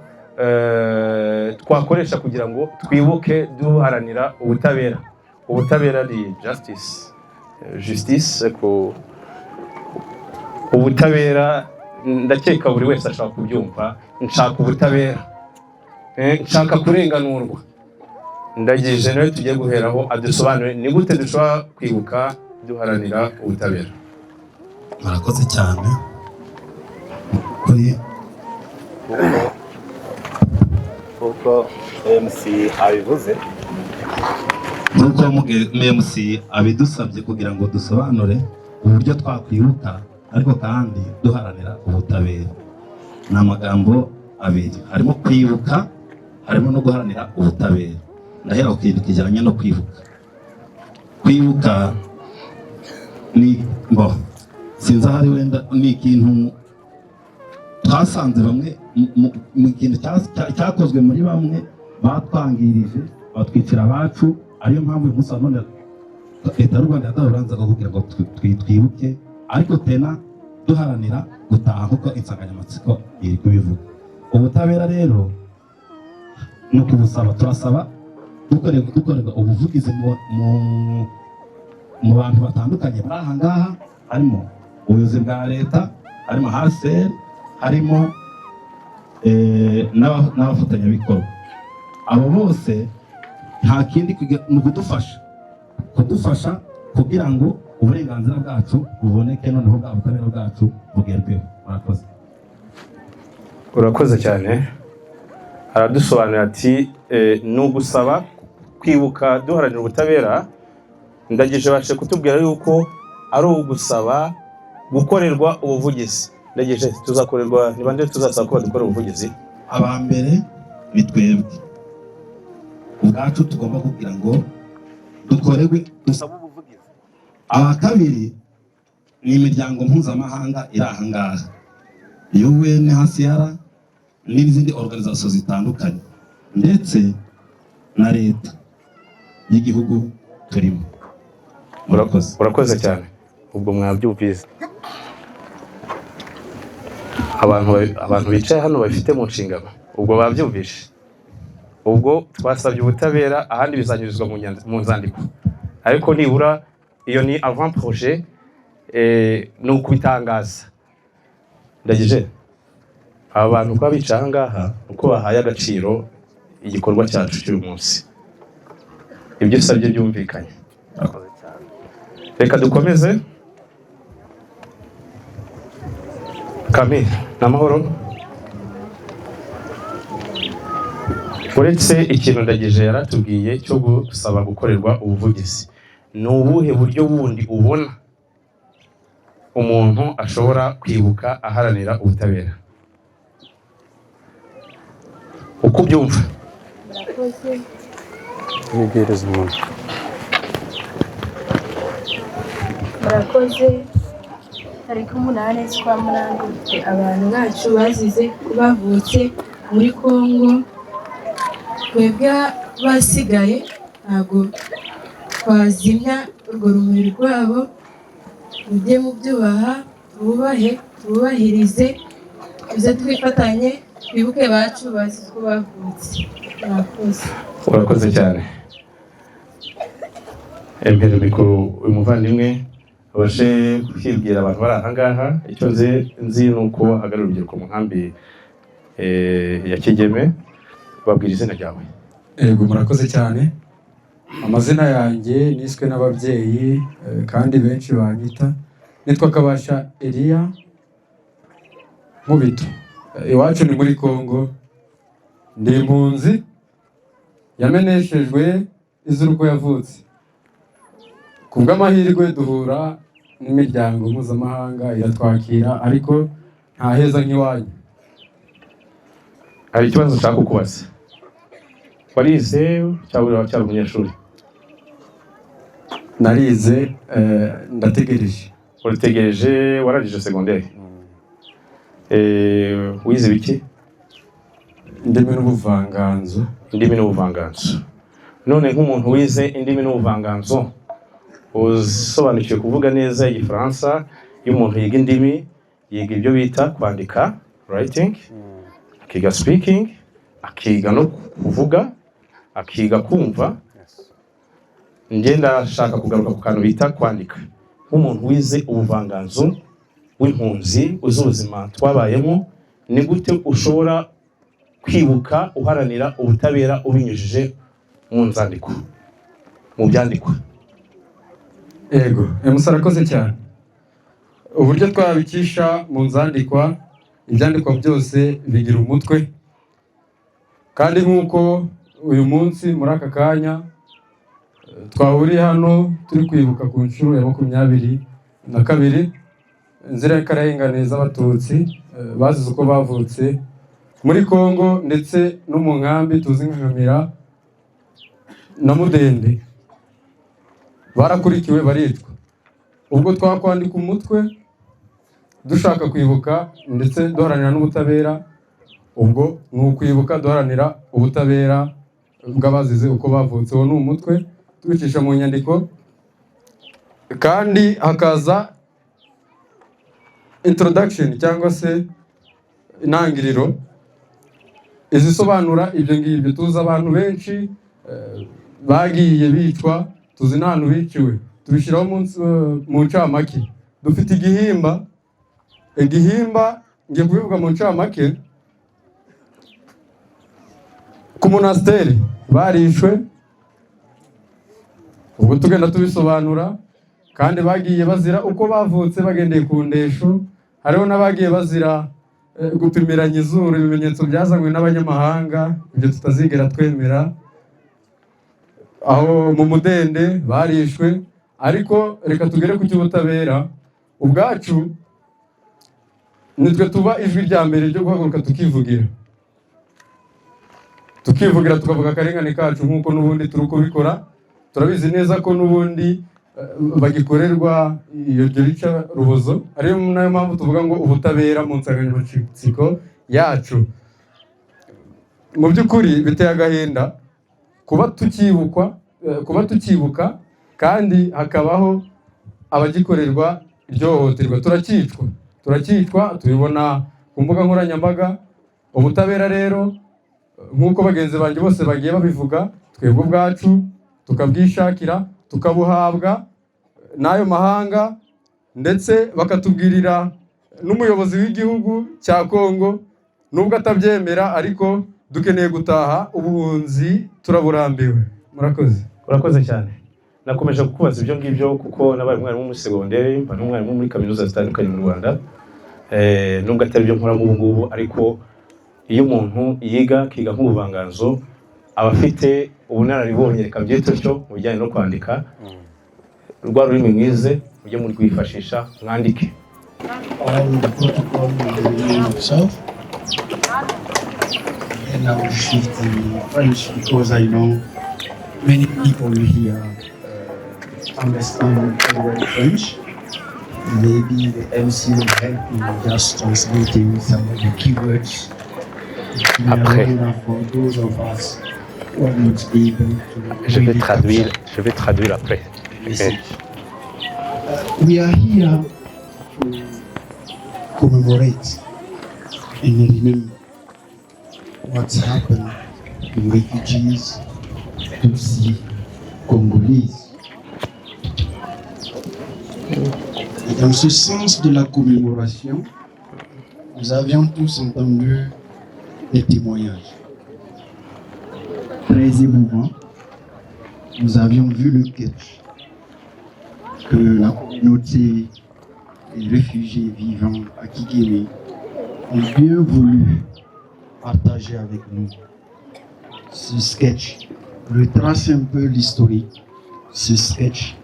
twakoresha kugira ngo twibuke duharanira ubutabera? Ubutabera ni justice, justice ku ubutabera. Ndakeka buri wese ashaka kubyumva. Nshaka ubutabera, nshaka kurenganurwa. Ndagije nawe tugiye guheraho adusobanurire ni gute dushobora kwibuka duharanira ubutabera. Murakoze cyane kuri Kuko MC abivuze, nk'uko MC abidusabye kugira ngo dusobanure uburyo twakwibuka ariko kandi duharanira ubutabera. Ni amagambo abiri, harimo kwibuka, harimo no guharanira ubutabera. Ndahera ku kintu kijyanye no kwibuka. Kwibuka ni ngo sinzi ahari wenda ni ikintu twasanze bamwe mu kintu cyakozwe muri bamwe batwangirije, batwicira abacu, ariyo mpamvu uyu munsi wa none Leta y'u Rwanda yaduhaye uburenganzira bwo kugira ngo twibuke, ariko tena duharanira gutaha nk'uko insanganyamatsiko iri kubivuga. Ubutabera rero ni ukubusaba, turasaba dukorerwa ubuvugizi mu bantu batandukanye bari aha ngaha, harimo ubuyobozi bwa leta, harimo HCR, harimo n'abafatanyabikorwa. Abo bose nta kindi ni ukudufasha kugira ngo uburenganzira bwacu buboneke, noneho bwa butabera bwacu bugerweho. Murakoze. Urakoze cyane. Aradusobanurira ati ni ugusaba kwibuka duharanira ubutabera. Ndagije bashe kutubwira yuko ari ugusaba gukorerwa ubuvugizi. Ndagije, tuzakorerwa ni bande tuzasaba ko badukorera ubuvugizi? Aba mbere ni twebwe ubwacu, tugomba kugira ngo dukorerwe, dusabe ubuvugizi. Aba kabiri ni imiryango mpuzamahanga iri aha ngaha, UNHCR n'izindi organization zitandukanye, ndetse na leta y'igihugu turimo. Murakoze. Urakoze cyane. Ubwo mwabyumvise, abantu bicaye hano babifite mu nshingano, ubwo babyumvishe. Ubwo twasabye ubutabera, ahandi bizanyuzwa mu nzandiko, ariko nibura iyo ni avant projet, ni ukubitangaza. Ndagije, aba bantu kuba bicaye aha ngaha uko bahaye agaciro igikorwa cyacu cy'uyu munsi, ibyo usabye byumvikanye. Murakoze cyane. Reka dukomeze. Camille, ni amahoro? Uretse ikintu Ndagije yaratubwiye cyo gusaba gukorerwa ubuvugizi, ni ubuhe buryo bundi ubona umuntu ashobora kwibuka aharanira ubutabera, uko ubyumva? Murakoze. Wibwiriza umuntu. Murakoze. Tariki 8 z'ukwa 8, abantu bacu bazize ko bavutse muri Kongo. Twebwe basigaye ntabwo twazimya urwo rumuri rwabo. Mujye mubyubaha, twubahe, twubahirize, tuze twifatanye, twibuke bacu bazize ko bavutse. Murakoze. Urakoze cyane. Empera mikoro uyu muvandimwe abashe kwibwira abantu bari aha ngaha. Icyo nzi ni uko ahagarara urubyiruko mu nkambi ya Kigeme. Babwira izina ryawe. Yego, murakoze cyane. Amazina yanjye niswe n'ababyeyi, kandi benshi banyita, nitwa Kabasha Eliya Nkubito. Iwacu ni muri Kongo, ndi impunzi yameneshejwe izira uko yavutse. Ku bw'amahirwe duhura n'imiryango mpuzamahanga iratwakira, ariko nta heza nk'iwanyu. Hari ikibazo nshaka kukubaza. Warize cyangwa uracyari umunyeshuri? Narize, ndategereje. Urategereje, warangije segonderi? Wize ibiki? Indimi n'ubuvanganzo. Indimi n'ubuvanganzo. None nk'umuntu wize indimi n'ubuvanganzo, usobanukiwe kuvuga neza Igifaransa, iyo umuntu yiga indimi yiga ibyo bita kwandika, writing, akiga speaking, akiga no kuvuga, akiga kumva. Njye ndashaka kugaruka ku kantu bita kwandika. Nk'umuntu wize ubuvanganzo w'impunzi, uzi ubuzima twabayemo, ni gute ushobora kwibuka uharanira ubutabera ubinyujije mu nzandiko, mu byandikwa? Yego, Musa arakoze cyane. Uburyo twabikisha mu nzandikwa, ibyandikwa byose bigira umutwe, kandi nk'uko uyu munsi muri aka kanya twahuriye hano turi kwibuka ku nshuro ya 22 inzirakarengane z'Abatutsi bazize uko bavutse muri Kongo ndetse no mu nkambi tuzi nka Nkamira na Mudende, barakurikiwe baricwa. Ubwo twakwandika umutwe dushaka kwibuka ndetse duharanira n'ubutabera, ubwo ni ukwibuka duharanira ubutabera bw'abazize uko bavutse. Uwo ni umutwe tubicisha mu nyandiko. Kandi hakaza introduction cyangwa se intangiriro izisobanura ibyo ngibyo. Tuzi abantu benshi bagiye bicwa, tuzi n'ahantu biciwe, tubishyiraho mu ncamake. Dufite igihimba, igihimba ngiye kubivuga mu ncamake. Ku monasteri barishwe, ubwo tugenda tubisobanura, kandi bagiye bazira uko bavutse bagendeye ku ndesho. Hariho n'abagiye bazira gupimiranya izuru, ibimenyetso byazanywe n'abanyamahanga, ibyo tutazigera twemera. Aho mu Mudende barishwe. Ariko reka tugere ku cy'ubutabera. Ubwacu nitwe tuba ijwi rya mbere ryo guhaguruka tukivugira, tukivugira, tukavuga akarengane kacu nk'uko n'ubundi turi kubikora. Turabizi neza ko n'ubundi bagikorerwa iyo rica rubozo, ariyo nayo mpamvu tuvuga ngo ubutabera mu nsanganyamatsiko yacu. Mu by'ukuri biteye agahinda kuba tukibukwa, kuba tukibuka kandi hakabaho abagikorerwa iryo hohoterwa. Turakicwa, turakicwa, tubibona ku mbuga nkoranyambaga. Ubutabera rero, nk'uko bagenzi banjye bose bagiye babivuga, twebwe ubwacu tukabwishakira, tukabuhabwa n'ayo mahanga, ndetse bakatubwirira n'umuyobozi w'igihugu cya Kongo, nubwo atabyemera, ariko dukeneye gutaha. Ubuhunzi turaburambiwe. Murakoze. Urakoze cyane. Nakomeje kukubaza ibyo ngibyo kuko nabaye umwarimu muri segonderi, mba n'umwarimu muri kaminuza zitandukanye mu Rwanda, nubwo atari byo nkoramo ubu ngubu. Ariko iyo umuntu yiga, akiga nk'ubuvanganzo, aba afite ubunararibonye, reka mbyite utyo, mu bijyanye no kwandika. Rwa rurimi mwize mujye murwifashisha mwandike. All the protocol will remain observed. And I will shift in French because I know many people here understand very well French. Maybe the MC will help in just translating some of the keywords in Après. Kinyarwanda for those of us who are not able to Je vais really traduire, capture je vais traduire après. The message. We are here to commemorate and remember what's happened to refugees, Tutsi, Congolese. Et dans ce sens de la commémoration, nous avions tous entendu des témoignages très émouvants. Nous avions vu le sketch que la communauté des réfugiés vivant à Kigeme ont bien voulu partager avec nous. Ce sketch retrace un peu l'historique. Ce sketch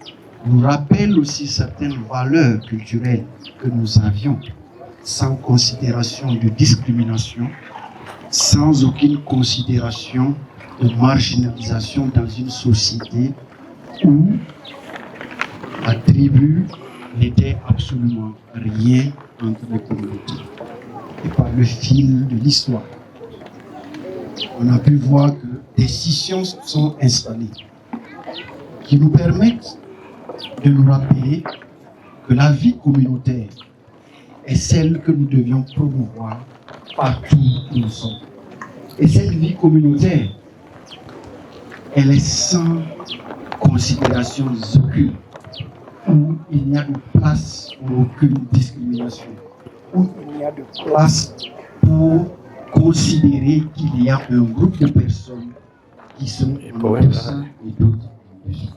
nous rappelle aussi certaines valeurs culturelles que nous avions, sans considération de discrimination, sans aucune considération de marginalisation dans une société où la tribu n'était absolument rien entre les communautés. Et par le fil de l'histoire, on a pu voir que des scissions sont installées qui nous permettent de nous rappeler que la vie communautaire est celle que nous devions promouvoir partout où nous sommes. Et cette vie communautaire, elle est sans considération aucune, où il n'y a de place pour aucune discrimination, où il n'y a de place pour considérer qu'il y a un groupe de personnes qui sont en dessous et d'autres en dessus.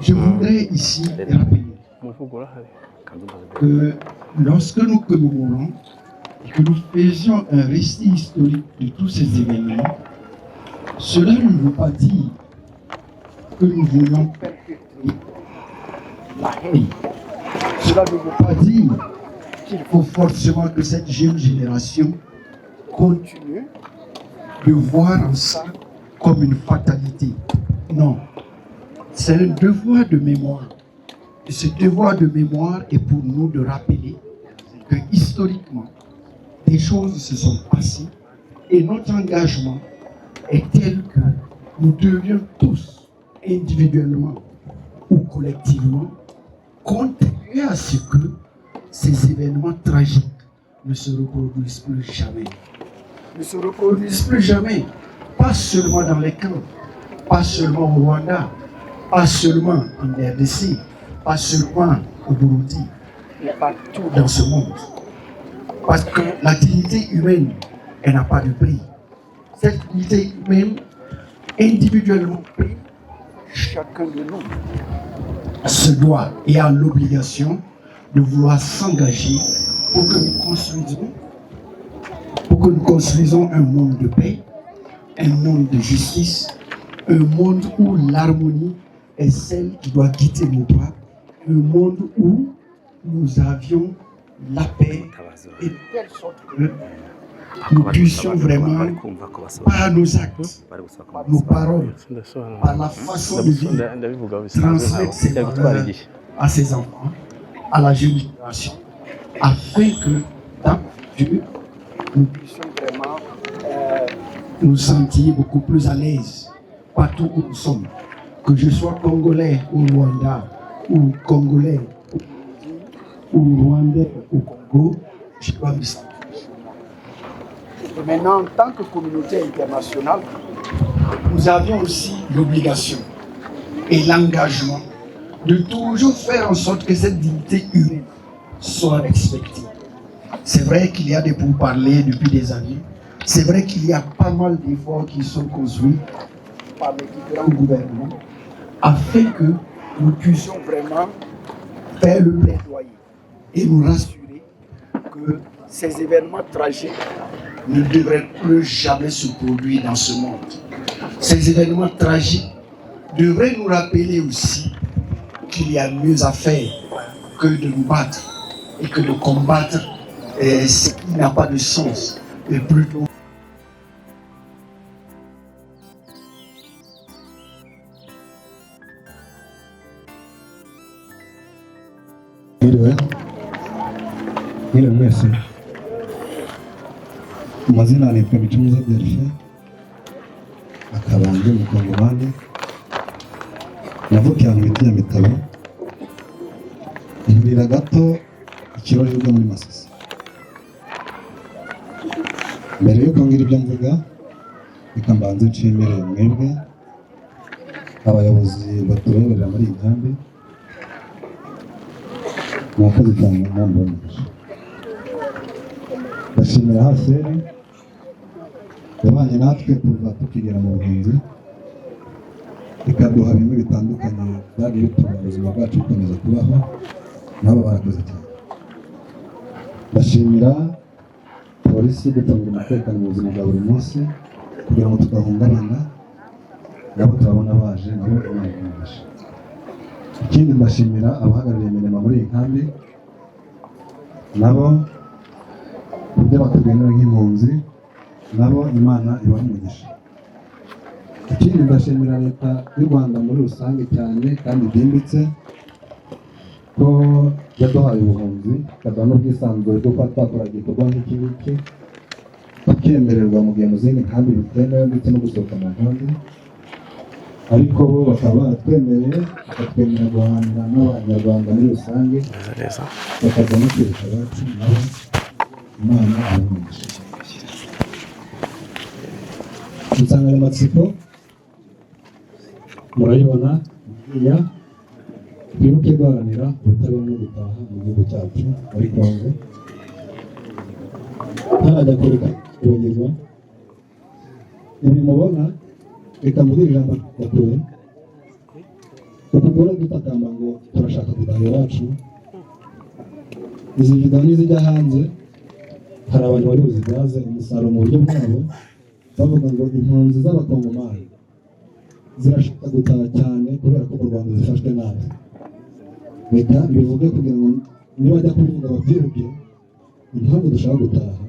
Je voudrais ici rappeler que lorsque nous commémorons et que nous faisions un récit historique de tous ces événements, cela ne veut pas dire que nous voulons perpétrer la haine. Cela ne veut pas dire qu'il faut forcément que cette jeune génération continue de voir en ça comme une fatalité. Non, c'est un devoir de mémoire. Et ce devoir de mémoire est pour nous de rappeler que historiquement, des choses se sont passées et notre engagement est tel que nous devions tous, individuellement, ou collectivement, contribuer à ce que ces événements tragiques ne se reproduisent plus jamais. Ne se reproduisent plus jamais. Pas seulement dans les camps, pas seulement au Rwanda, pas seulement en RDC, pas seulement au Burundi, mais partout dans ce monde. Parce que la dignité humaine, elle n'a pas de prix. Cette dignité humaine, individuellement prise, chacun de nous se doit et a l'obligation de vouloir s'engager pour que nous construisons un monde de paix, un monde de justice, un monde où l'harmonie est celle qui doit guider nos pas, un monde où nous avions la paix et de telle sorte que nous puissions vraiment, par nos actes, par nos paroles, par la façon de vivre, Ndabivuga bisanzwe transmettre ntabwo ces bijya gutwara valeurs igihe. À ses enfants, à la jeune génération, afin que dans Dieu, nous puissions vraiment nous sentir beaucoup plus à l'aise partout où nous sommes. Que je sois congolais au Rwanda, ou congolais ou rwandais au Congo, je dois me sentir chez moi. Et maintenant, en tant que communauté internationale, nous avions aussi l'obligation et l'engagement de toujours faire en sorte que cette dignité humaine soit respectée. C'est vrai qu'il y a des pourparlers depuis des années. C'est vrai qu'il y a pas mal d'efforts qui sont construits par les différents gouvernements afin que nous puissions vraiment faire le plaidoyer et nous rassurer que ces événements tragiques ne devraient plus jamais se produire dans ce monde. Ces événements tragiques devraient nous rappeler aussi qu'il y a mieux à faire que de nous battre et que de combattre ce qui n'a pas de sens, et plutôt Mwiriwe, mwiriwe mwese. Amazina nitwa Micumuza Delphin, akaba ndi umukongomani, navukiye ahantu bita Nyamitabo, nkurira gato ikirori muri Masisi. Mbere yuko ngira ibyo mvuga, reka mbanze nshimire mwebwe abayobozi batureberera muri iyi nkambi, mwakoze cyane, Imana ibahe umugisha. Ndashimira HCR yabanye natwe kuva tukigera mu buhunzi, ikaduha bimwe bitandukanye byagiye bituma ubuzima bwacu bukomeza kubaho, nabo barakoze cyane. Ndashimira polisi iducungira umutekano mu buzima bwa buri munsi kugira ngo tudahungabana, nabo turabona baje, nabo Imana ibahe umugisha. Ikindi ndashimira abahagarariye imirimo muri iyi nkambi, nabo ibyo batugenera nk'impunzi, nabo Imana ibahe umugisha. Ikindi ndashimira leta y'u Rwanda muri rusange cyane kandi byimbitse ko yaduhaye ubuhunzi, ikaduha n'ubwisanzure bwo kuba twakora igikorwa nk'iki ngiki tukemererwa, mu gihe mu zindi nkambi bitemewe ndetse no gusohoka mu nkambi, ariko bo bakaba baratwemereye, bakatwemerera guhangana n'Abanyarwanda muri rusange, bakajya no kwibuka abacu, nabo Imana ibahe umugisha. Insanganyamatsiko murayibona ya twibuke guharanira ubutabera no gutaha mu gihugu cyacu muri Congo. Ntarajya kureka kwibagirwa ibi mubona, reka mvuge ijambo gatoya. Uku guhora dutakamba ngo turashaka gutaha iwacu, izi video nizijya hanze hari abantu bari buzibyaze umusaruro mu buryo bwabo, bavuga ngo impunzi z'Abakongomani zirashaka gutaha cyane kubera ko mu Rwanda zifashwe nabi. Reka mbivuge kugira ngo nibajya kubivuga babyibuke. Impamvu dushaka gutaha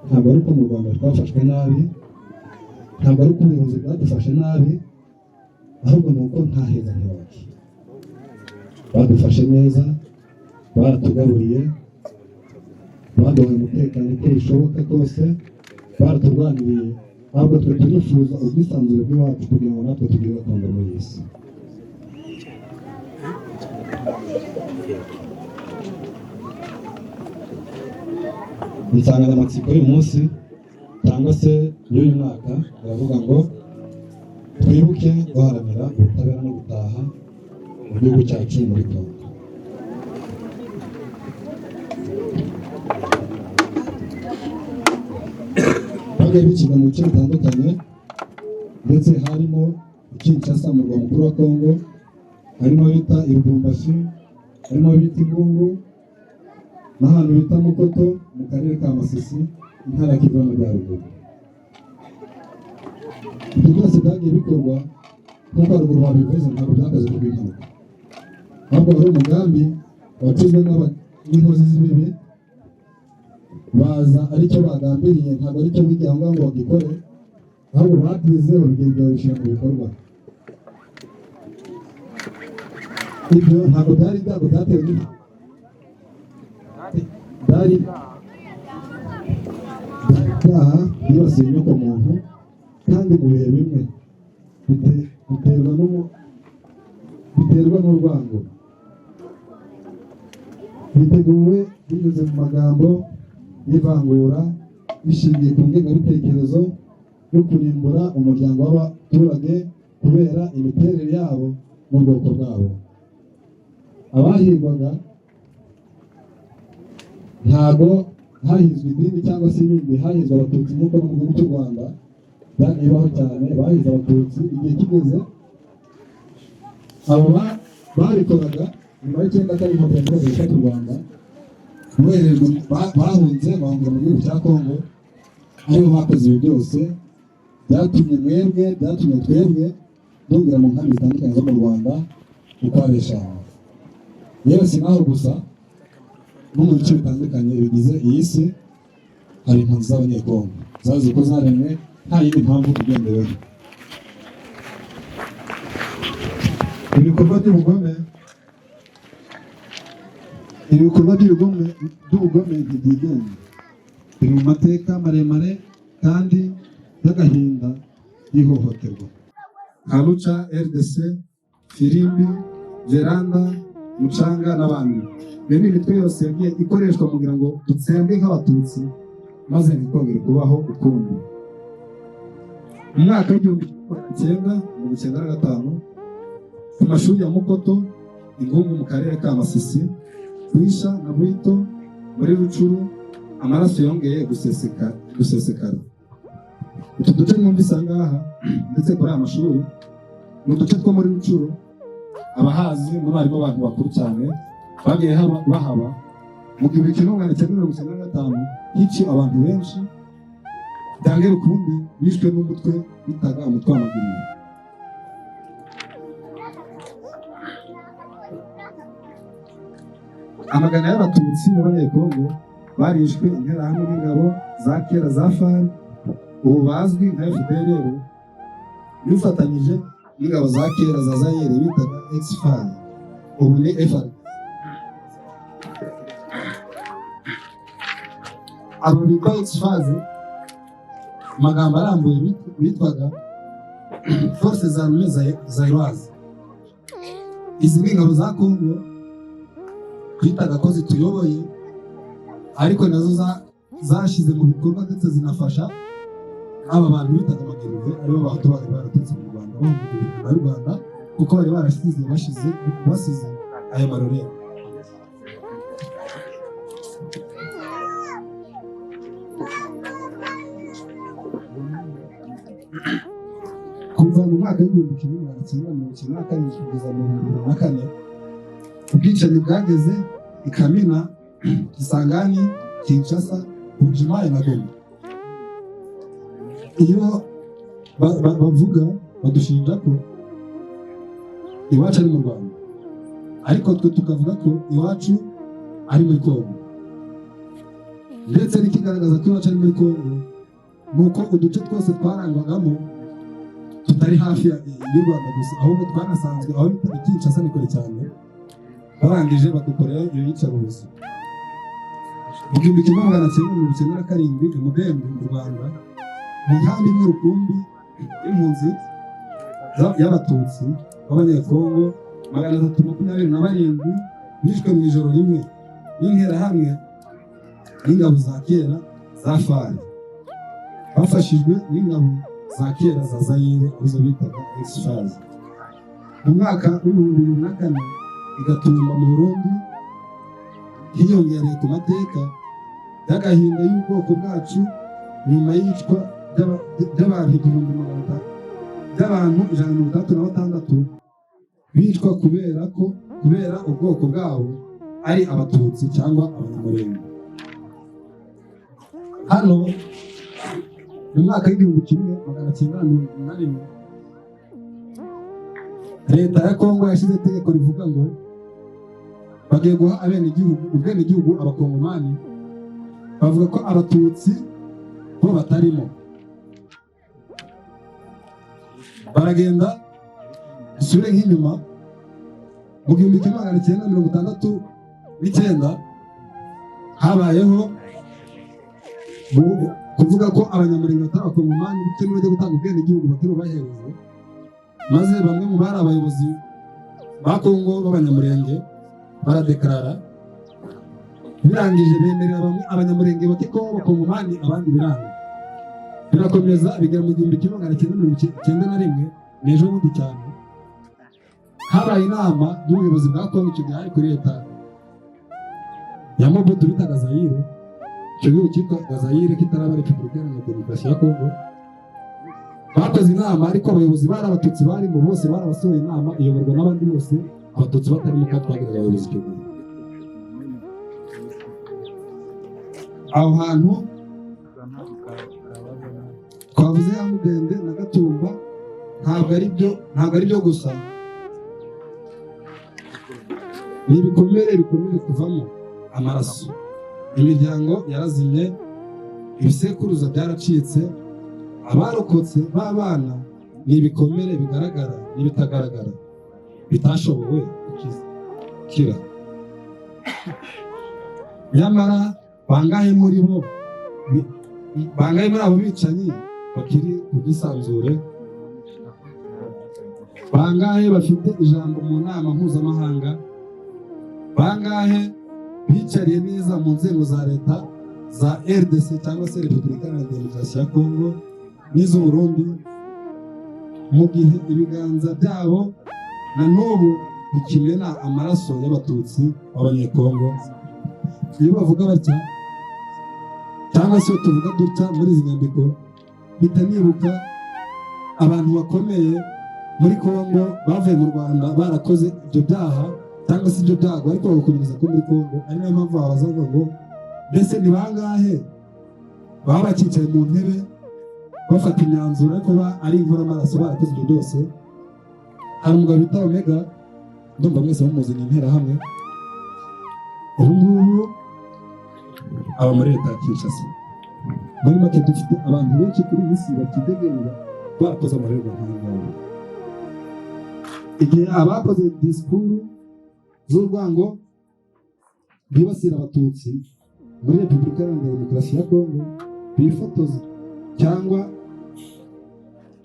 ntabwo ari uko mu Rwanda twafashwe nabi, ntabwo ari uko ubuyobozi bwadufashe nabi, ahubwo ni uko nta heza nk'iwacu. Badufashe neza, baratugaburiye, baduhaye umutekano uko bishoboka kose, baraturwaniriye, ahubwo twe turifuza ubwisanzure bw'iwacu kugira ngo natwe tugire gakondo muri iyi si. Insanganyamatsiko y'uyu munsi cyangwa se y'uyu mwaka iravuga ngo twibuke duharanira ubutabera no gutaha mu gihugu cyacu muri Congo. Bagiye bicirwa mu bice bitandukanye, ndetse harimo i Kinshasa, umurwa mukuru wa Congo, harimo bita i Lubumbashi, harimo bita Ingungu n'ahantu bita Mukoto mu karere ka Masisi, intara ya Kivu y'Amajyaruguru. Ibyo byose byagiye bikorwa nk'uko haruguru babivuze, ntabwo byakozwe ku bw'impanuka, ahubwo wari umugambi wacuzwe n'inkozi z'ibibi, baza aricyo bagambiriye, ntabwo aricyo bigiye aho ngaho ngo bagikore, ahubwo babyize babigenda babishyira mu bikorwa. Ibyo ntabwo byari ibyago byatewe n'impanuka, byari ibyaha byibasiye inyokomuntu, kandi mu bihe bimwe biterwa n'urwango, biteguwe binyuze mu magambo y'ivangura bishingiye ku ngengabitekerezo yo kurimbura umuryango w'abaturage kubera imiterere yabo n'ubwoko bwabo. Abahigwaga ntabwo hahizwe idini cyangwa se ibindi, hahizwe Abatutsi nk'uko no mu gihugu cy'u Rwanda byagiye bibaho cyane, bahize Abatutsi igihe kigeze. Abo babikoraga nyuma y'icyenda kane Inkotanyi zimaze gufata u Rwanda, boherejwe, bahunze bahungira mu gihugu cya Congo, aribo bakoze ibi byose byatumye mwebwe, byatumye twebwe duhungira mu nkambi zitandukanye zo mu Rwanda uko ari eshanu. Yewe si naho gusa, no mu bice bitandukanye bigize iyi si hari impunzi z'Abanyekongo zazi uko zaremwe nta yindi mpamvu igendeweho. Ibikorwa by'ubugome, ibikorwa by'ubugome ntibyigenga, biri mu mateka maremare kandi y'agahinda y'ihohoterwa. Kaluca, RDC, Firimbi, Veranda, Mucanga n'abandi. Iyo ni imitwe yose yagiye ikoreshwa kugira ngo dutsembwe nk'Abatutsi maze ntitwongere kubaho ukundi. Mu mwaka w'1995 ku mashuri ya Mukoto, Ingungu mu karere ka Masisi, Rwisha na Bwito muri Rucuru, amaraso yongeye gusesekara. Utu duce mwumvise aha ngaha ndetse kuri aya mashuri ni uduce two muri Rucuru, abahazi muri harimo abantu bakuru cyane bagiye bahaba. Mu 1995 hiciwe abantu benshi byangera ukundi, bishwe n'umutwe bitaga umutwe w'amaguriro. Amagana y'Abatutsi b'Abanyekongo barishwe interahamwe n'ingabo za kera za FAR, ubu bazwi nka FDLR, bifatanyije n'ingabo za kera za Zaire bitaga ex-FAR, ubu ni FAR. Abo bitwa ex-FAR, amagambo arambuye bitwaga Forces Armées Zairoises. Izi ni ingabo za Congo twitaga ko zituyoboye, ariko nazo zashyize mu bikorwa ndetse zinafasha aba bantu bitaga amagerive, aribo Bahutu bari baraturutse mu Rwanda bahunga guverinoma y'u Rwanda, kuko bari barasize basize aya marorerwa. Kuva mu mwaka w'1997 kugeza mu 2004, ubwicanyi bwageze i Kamina, Kisangani, Kinshasa, Bujumbura na Goma. Iyo bavuga badushinja ko iwacu ari mu Rwanda, ariko twe tukavuga ko iwacu ari muri Congo. Ndetse n'ikigaragaza ko iwacu ari muri Congo ni uko uduce twose twarangwagamo tutari hafi y'u Rwanda gusa, ahubwo twanasanzwe aho bita i Kinshasa ni kure cyane, barangije badukorera iyo yicarubozo. Mu 1997 i Mudende mu Rwanda, mu nkambi imwe rukumbi y'impunzi y'Abatutsi b'Abanyekongo 327 bishwe mu ijoro rimwe n'interahamwe n'ingabo za kera za FARI, bafashijwe n'ingabo za kera za Zaire, arizo bitaga ex-FAZ. Mu mwaka w'2004 igatumba mu Burundi, hiyongereye ku mateka y'agahinda y'ubwoko bwacu nyuma y'iyicwa ry'abantu 1500 by'abantu 166 bicwa kubera ubwoko bwabo ari Abatutsi cyangwa Abanyamurenge. Hano mu mwaka w'1981, leta ya Kongo yashyize itegeko rivuga ngo bagiye guha abenegihugu ubwenegihugu Abakongomani, bavuga ko Abatutsi bo batarimo. Baragenda dusubire nk'inyuma mu 1969, habayeho kuvuga ko Abanyamurenge batari Abakongomani, bityo nibajya gutanga ubwenegihugu batarubahereza. Maze bamwe mu bari abayobozi ba Kongo b'Abanyamurenge baradekarara, birangije bemerera bamwe Abanyamurenge bake ko Abakongomani, abandi biranga. Birakomeza bigera mu 1991, n'ejo bundi cyane, habaye inama y'ubuyobozi bwa Kongo. Icyo gihe hari kuri leta ya Mobutu bitaga Zaire, icyo gihugu cyitwaga Zaire kitaraba Repubulika Iharanira Demokarasi ya Kongo. Bakoze inama, ariko abayobozi bari Abatutsi barimo bose barabasohoye, inama iyoborwa n'abandi bose Abatutsi batarimo, kandi twagiraga abayobozi icyo gihe. Aho hantu twavuze ya Mudende na Gatumba, ntabwo ari byo gusa, ni ibikomere bikomeje kuvamo amaraso. Imiryango yarazimye, ibisekuruza byaracitse, abarokotse b'abana ni ibikomere bigaragara n'ibitagaragara bitashobowe gukira. Nyamara bangahe muri bo, bangahe muri abo bicanyi bakiri ku bwisanzure? Bangahe bafite ijambo mu nama mpuzamahanga? Bangahe bicariye neza mu nzego za leta za RDC cyangwa se Repubulika Iharanira Demokarasi ya Kongo n'iz'u Burundi, mu gihe ibiganza byabo na n'ubu bikimena amaraso y'Abatutsi b'Abanyekongo? Iyo bavuga batya cyangwa se tuvuga dutya muri izi nyandiko, mpita nibuka abantu bakomeye muri Kongo bavuye mu Rwanda barakoze ibyo byaha cyangwa se ibyo byago, ariko bagakomeza ko muri Kongo. Ari nayo mpamvu babazaga ngo mbese ni bangahe baba bakicaye mu ntebe bafata imyanzuro ariko ari inkoramaraso barakoze ibyo byose. Hari umugabo bita Omega, ndumva mwese mumuzi, ni interahamwe, ubu ngubu aba muri leta ya Kinshasa. Muri make dufite abantu benshi kuri iyi si bakidegenga barakoze amarerwa nk'aya ngaya. Igihe abakoze disikuru z'urwango bibasira Abatutsi muri Repubulika Iharanira Demokarasi ya Kongo bifotoza cyangwa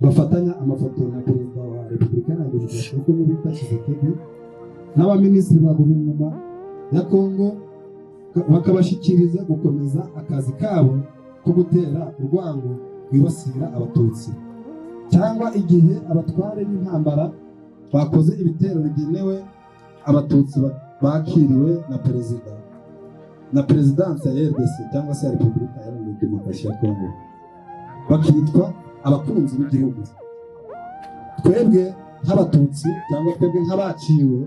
bafatanya amafoto na perezida wa Repubulika Iharanira Demokarasi ya Kongo bita Tshisekedi n'abaminisitiri ba guverinoma ya Kongo, bakabashyikiriza gukomeza akazi kabo ko gutera urwango rwibasira Abatutsi, cyangwa igihe abatware b'intambara bakoze ibitero bigenewe Abatutsi bakiriwe na perezida na perezidansi ya RDC cyangwa se ya Repubulika Iharanira Demokarasi ya Kongo, bakitwa abakunzi b'igihugu. Twebwe nk'Abatutsi cyangwa twebwe nk'abaciwe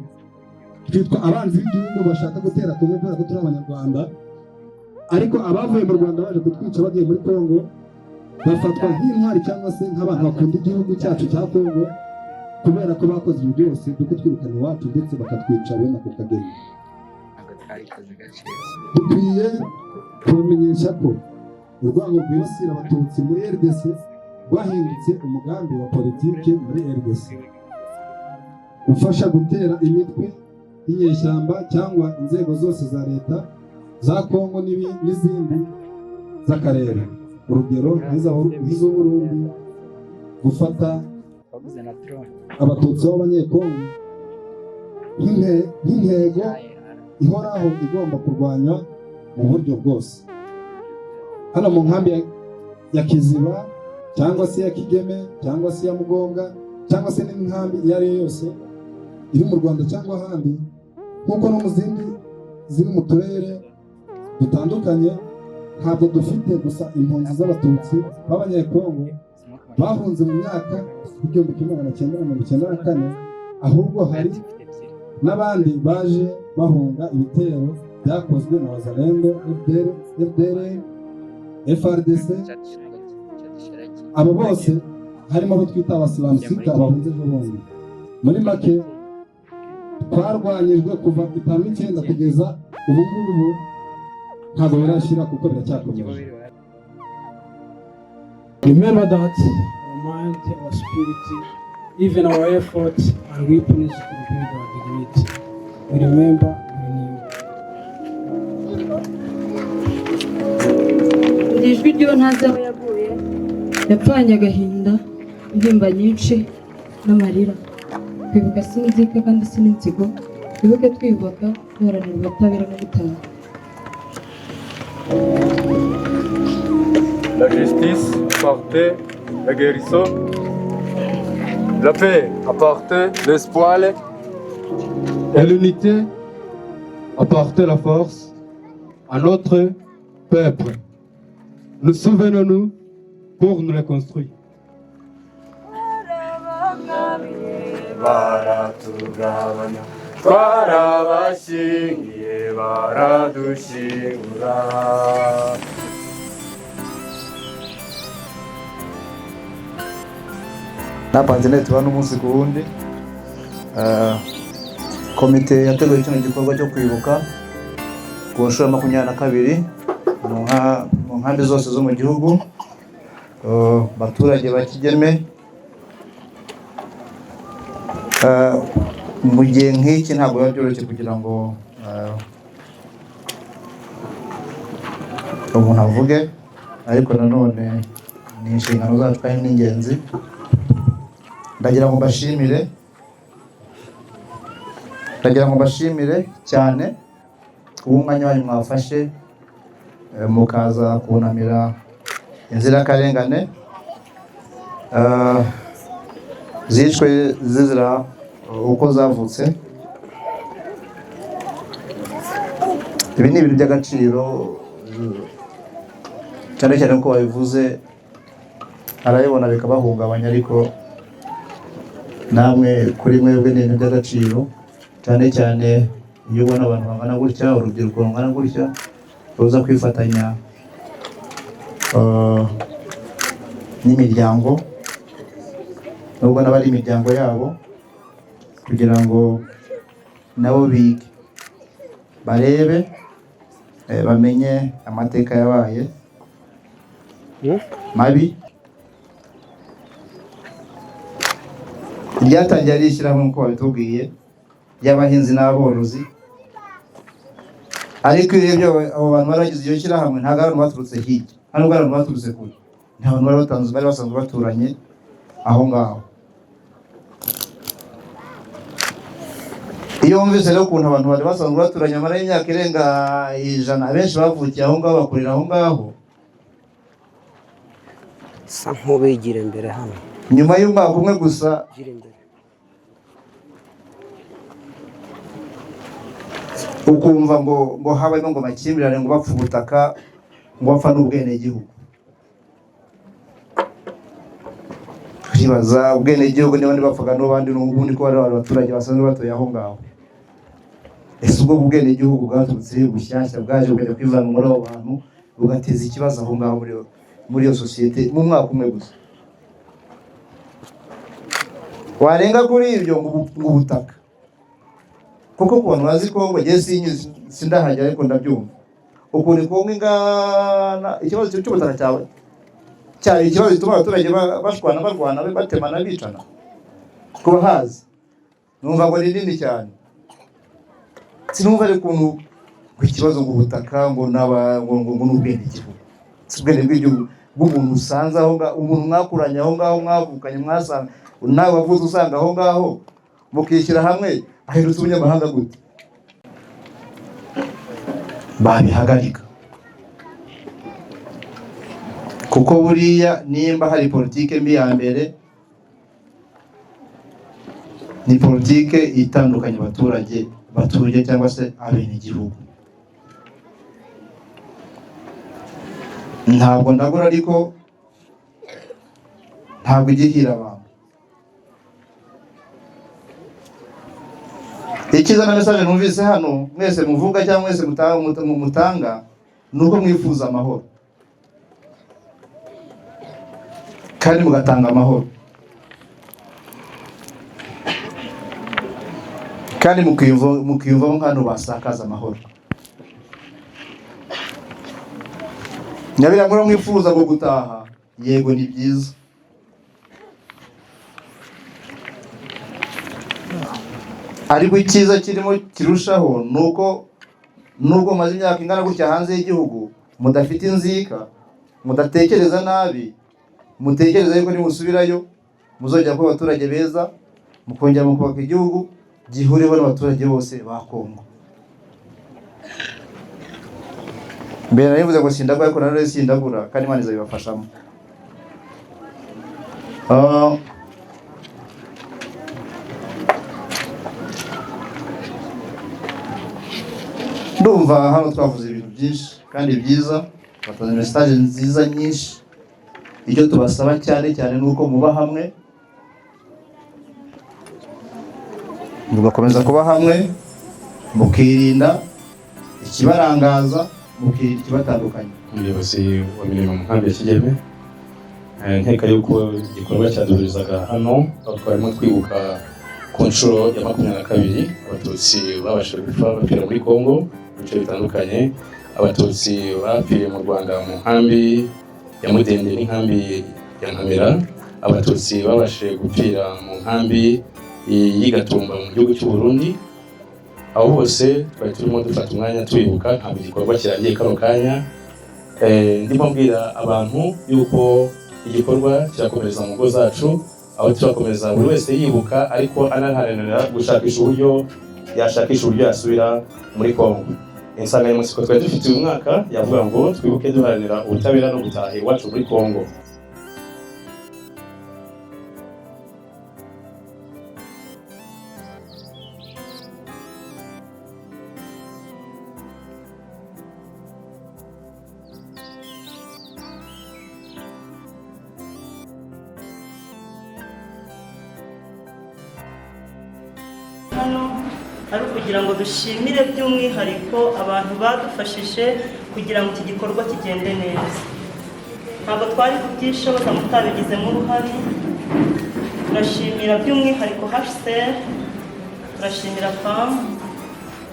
twitwa abanzi b'igihugu bashaka gutera Kongo kubera ko turi Abanyarwanda, ariko abavuye mu Rwanda baje kutwica bagiye muri Kongo bafatwa nk'intwari cyangwa se nk'abantu bakunda igihugu cyacu cya Kongo kubera ko bakoze ibyo byose byo kutwirukana iwacu ndetse bakatwica bene ako kageni. Dukwiye kubamenyesha ko urwango rwibasira Abatutsi muri RDC rwahindutse umugambi wa politiki muri RDC, ufasha gutera imitwe y'inyeshyamba cyangwa inzego zose za leta za Kongo n'izindi z'akarere, urugero nk'iz'Uburundi, gufata Abatutsi b'Abanyekongo nk'intego ihoraho igomba kurwanywa mu buryo bwose. Hano mu nkambi ya Kiziba cyangwa se ya Kigeme cyangwa se ya Mugombwa cyangwa se n'inkambi iyo ari yo yose iri mu Rwanda cyangwa ahandi, nk'uko no mu zindi ziri mu turere dutandukanye, ntabwo dufite gusa impunzi z'Abatutsi b'Abanyekongo bahunze mu myaka 1994, ahubwo hari n'abandi baje bahunga ibitero byakozwe na Wazalendo, FDLR, FARDC. Abo bose harimo abo twita abasilamusita bahunze ejo bundi. Muri make, twarwanyijwe kuva 59 kugeza ubu ngubu, ntabwo birashira kuko biracyakomeje. Remember that our mind, our spirit, even our effort and weapons to rebuild our dignity. We remember, we renew. Iri jwi ryo ntazi aho yaguye, yapfanye agahinda, intimba nyinshi n'amarira. Kwibuka si inzika kandi si n'inzigo, twibuke twiyubaka, duharanira ubutabera no gutaha. La justice apportait la guérison, la paix apportait l'espoir et l'unité apportait la force à notre peuple. Nous souvenons-nous pour nous reconstruire. Baratugabanya, twarabashyingiye baradushyingura. Napanze tubana umunsi ku wundi. Komite yateguye kino gikorwa cyo kwibuka ku nshuro ya 22 mu nkambi zose zo mu gihugu, baturage ba Kigeme. Mu gihe nk'iki ntabwo biba byoroshye kugira ngo umuntu avuge, ariko nanone ni inshingano zacu kandi ni ingenzi. Ndagira ngo mbashimire cyane kubw'umwanya wanyu mwafashe mukaza kunamira inzirakarengane zishwe zizira uko zavutse. Ibi ni ibintu by'agaciro, cyane cyane uko babivuze arabibona bikabahungabanya, ariko namwe kuri mwebwe ni ibintu by'agaciro, cyane cyane iyo ubona abantu bangana gutya, urubyiruko rungana gutya ruza kwifatanya n'imiryango, nubwo nabo ari imiryango yabo, kugira ngo nabo bige, barebe, bamenye amateka yabaye mabi. Ryatangiye ari ishyirahamwe nk'uko babitubwiye ry'abahinzi n'aborozi, ariko iyo abo bantu baragize iyo shyirahamwe ntabwo ari abantu baturutse hirya, nta nubwo ari abantu baturutse kure, ni abantu bari basanzwe baturanye aho ngaho. Iyo wumvise rero ukuntu abantu bari basanzwe baturanye amara y'imyaka irenga 100, abenshi bavukiye aho ngaho, bakurira aho ngaho, sa nk'ubigira imbere hano. Nyuma y'umwaka umwe gusa ukumva ngo habayemo ngo makimbirane, ngo bapfa ubutaka, ngo bapfa n'ubwenegihugu. Twibaza ubwenegihugu niba bapfaga n'abandi n'ubundi ko bari abaturage basanzwe batuye aho ngaho. Ese ubwo ubwenegihugu bwaturutse bushyashya bwaje bukajya kwivanga muri abo bantu bugateza ikibazo aho ngaho muri iyo sosiyete mu mwaka umwe gusa? Warenga kuri ibyo ngo ubutaka, kuko ku bantu bazi Kongo, njye sindahagera ariko ndabyumva ukuntu Kongo ingana, ikibazo cy'ubutaka cyawe cyari ikibazo gituma abaturage bashwana, barwana, batemana, bicana. Kuba hazi numva ngo ni nini cyane, sinumva ari ukuntu ngo ikibazo ngo ubutaka ngo naba ngo n'ubwenegihugu, si ubwene bw'igihugu bw'umuntu usanze aho ngaho, umuntu mwakuranye aho ngaho, mwavukanye, mwasanga nawe wavuze usanga aho ngaho, mukishyira hamwe, Ahindutse umunyamahanga gute? Babihagarika, kuko buriya nimba hari politike mbi ya mbere, ni politike itandukanya abaturage batuye cyangwa se abenegihugu. Ntabwo ndagura, ariko ntabwo ijya ihira abantu. Icyiza na message numvise hano mwese muvuga cyangwa mwese mutanga, ni uko mwifuza amahoro kandi mugatanga amahoro, kandi mukiyumvamo nk'abantu basakaza amahoro. Nyabira muri mwifuza ngo gutaha, yego ni byiza, ariko icyiza kirimo kirushaho ni uko nubwo mumaze imyaka ingana gutya hanze y'igihugu, mudafite inzika, mudatekereza nabi, mutekereza yuko nimusubirayo muzongera kuba abaturage beza, mukongera mukubaka igihugu gihuriweho n'abaturage bose ba Kongo. Mbere narivuze ngo sindagura, ariko nanone sindagura, kandi Imana izabibafashamo. Ndumva hano twavuze ibintu byinshi kandi byiza, batanze message nziza nyinshi. Icyo tubasaba cyane cyane ni uko muba hamwe, mugakomeza kuba hamwe, mukirinda ikibarangaza, mukirinda ikibatandukanya. Umuyobozi wa mirimo mu nkambi ya Kigeme, nkeka yuko igikorwa cyaduhurizaga hano, aho twarimo twibuka ku nshuro ya 22 Abatutsi babashije gupfa bapfira muri Kongo mu bice bitandukanye, Abatutsi bapfiriye mu Rwanda mu nkambi ya Mudende n'inkambi ya Nkamira, Abatutsi babashije gupfira mu nkambi y'Igatumba mu gihugu cy'u Burundi. Aho hose twari turimo dufata umwanya twibuka, ntabwo igikorwa kirangiye kano kanya. Ndimo mbwira abantu yuko igikorwa kirakomeza mu ngo zacu, aho turakomeza buri wese yibuka, ariko anaharanira gushakisha uburyo yashakisha uburyo yasubira muri Kongo. Insanganyamatsiko twari dufite uyu mwaka yavuga ngo twibuke duharanira ubutabera no gutaha iwacu muri Kongo. Hano ari ukugira ngo dushimire by'umwihariko abantu badufashije kugira ngo iki gikorwa kigende neza. Ntabwo twari kubyishoboza mutabigizemo uruhare. Turashimira by'umwihariko HCR, turashimira PAM,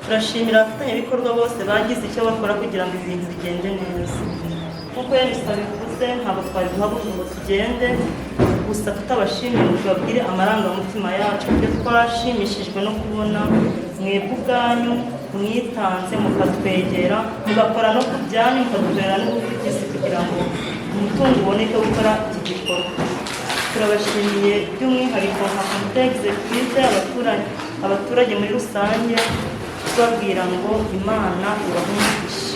turashimira abafatanyabikorwa bose bagize icyo bakora kugira ngo ibintu bigende neza. Nk'uko Yanisa bivuze, ntabwo twari guhaguruka ngo tugende gusa tutabashimiye ngo tubabwire amarangamutima yacu, ibyo twashimishijwe no kubona mwebwe ubwanyu mwitanze mukatwegera, mugakora no ku byanyu, mukadukorera n'ubuvugizi kugira ngo umutungo uboneke wo gukora iki gikorwa. Turabashimiye by'umwihariko nka komite executive, abaturage muri rusange, tubabwira ngo Imana ibahe umugisha.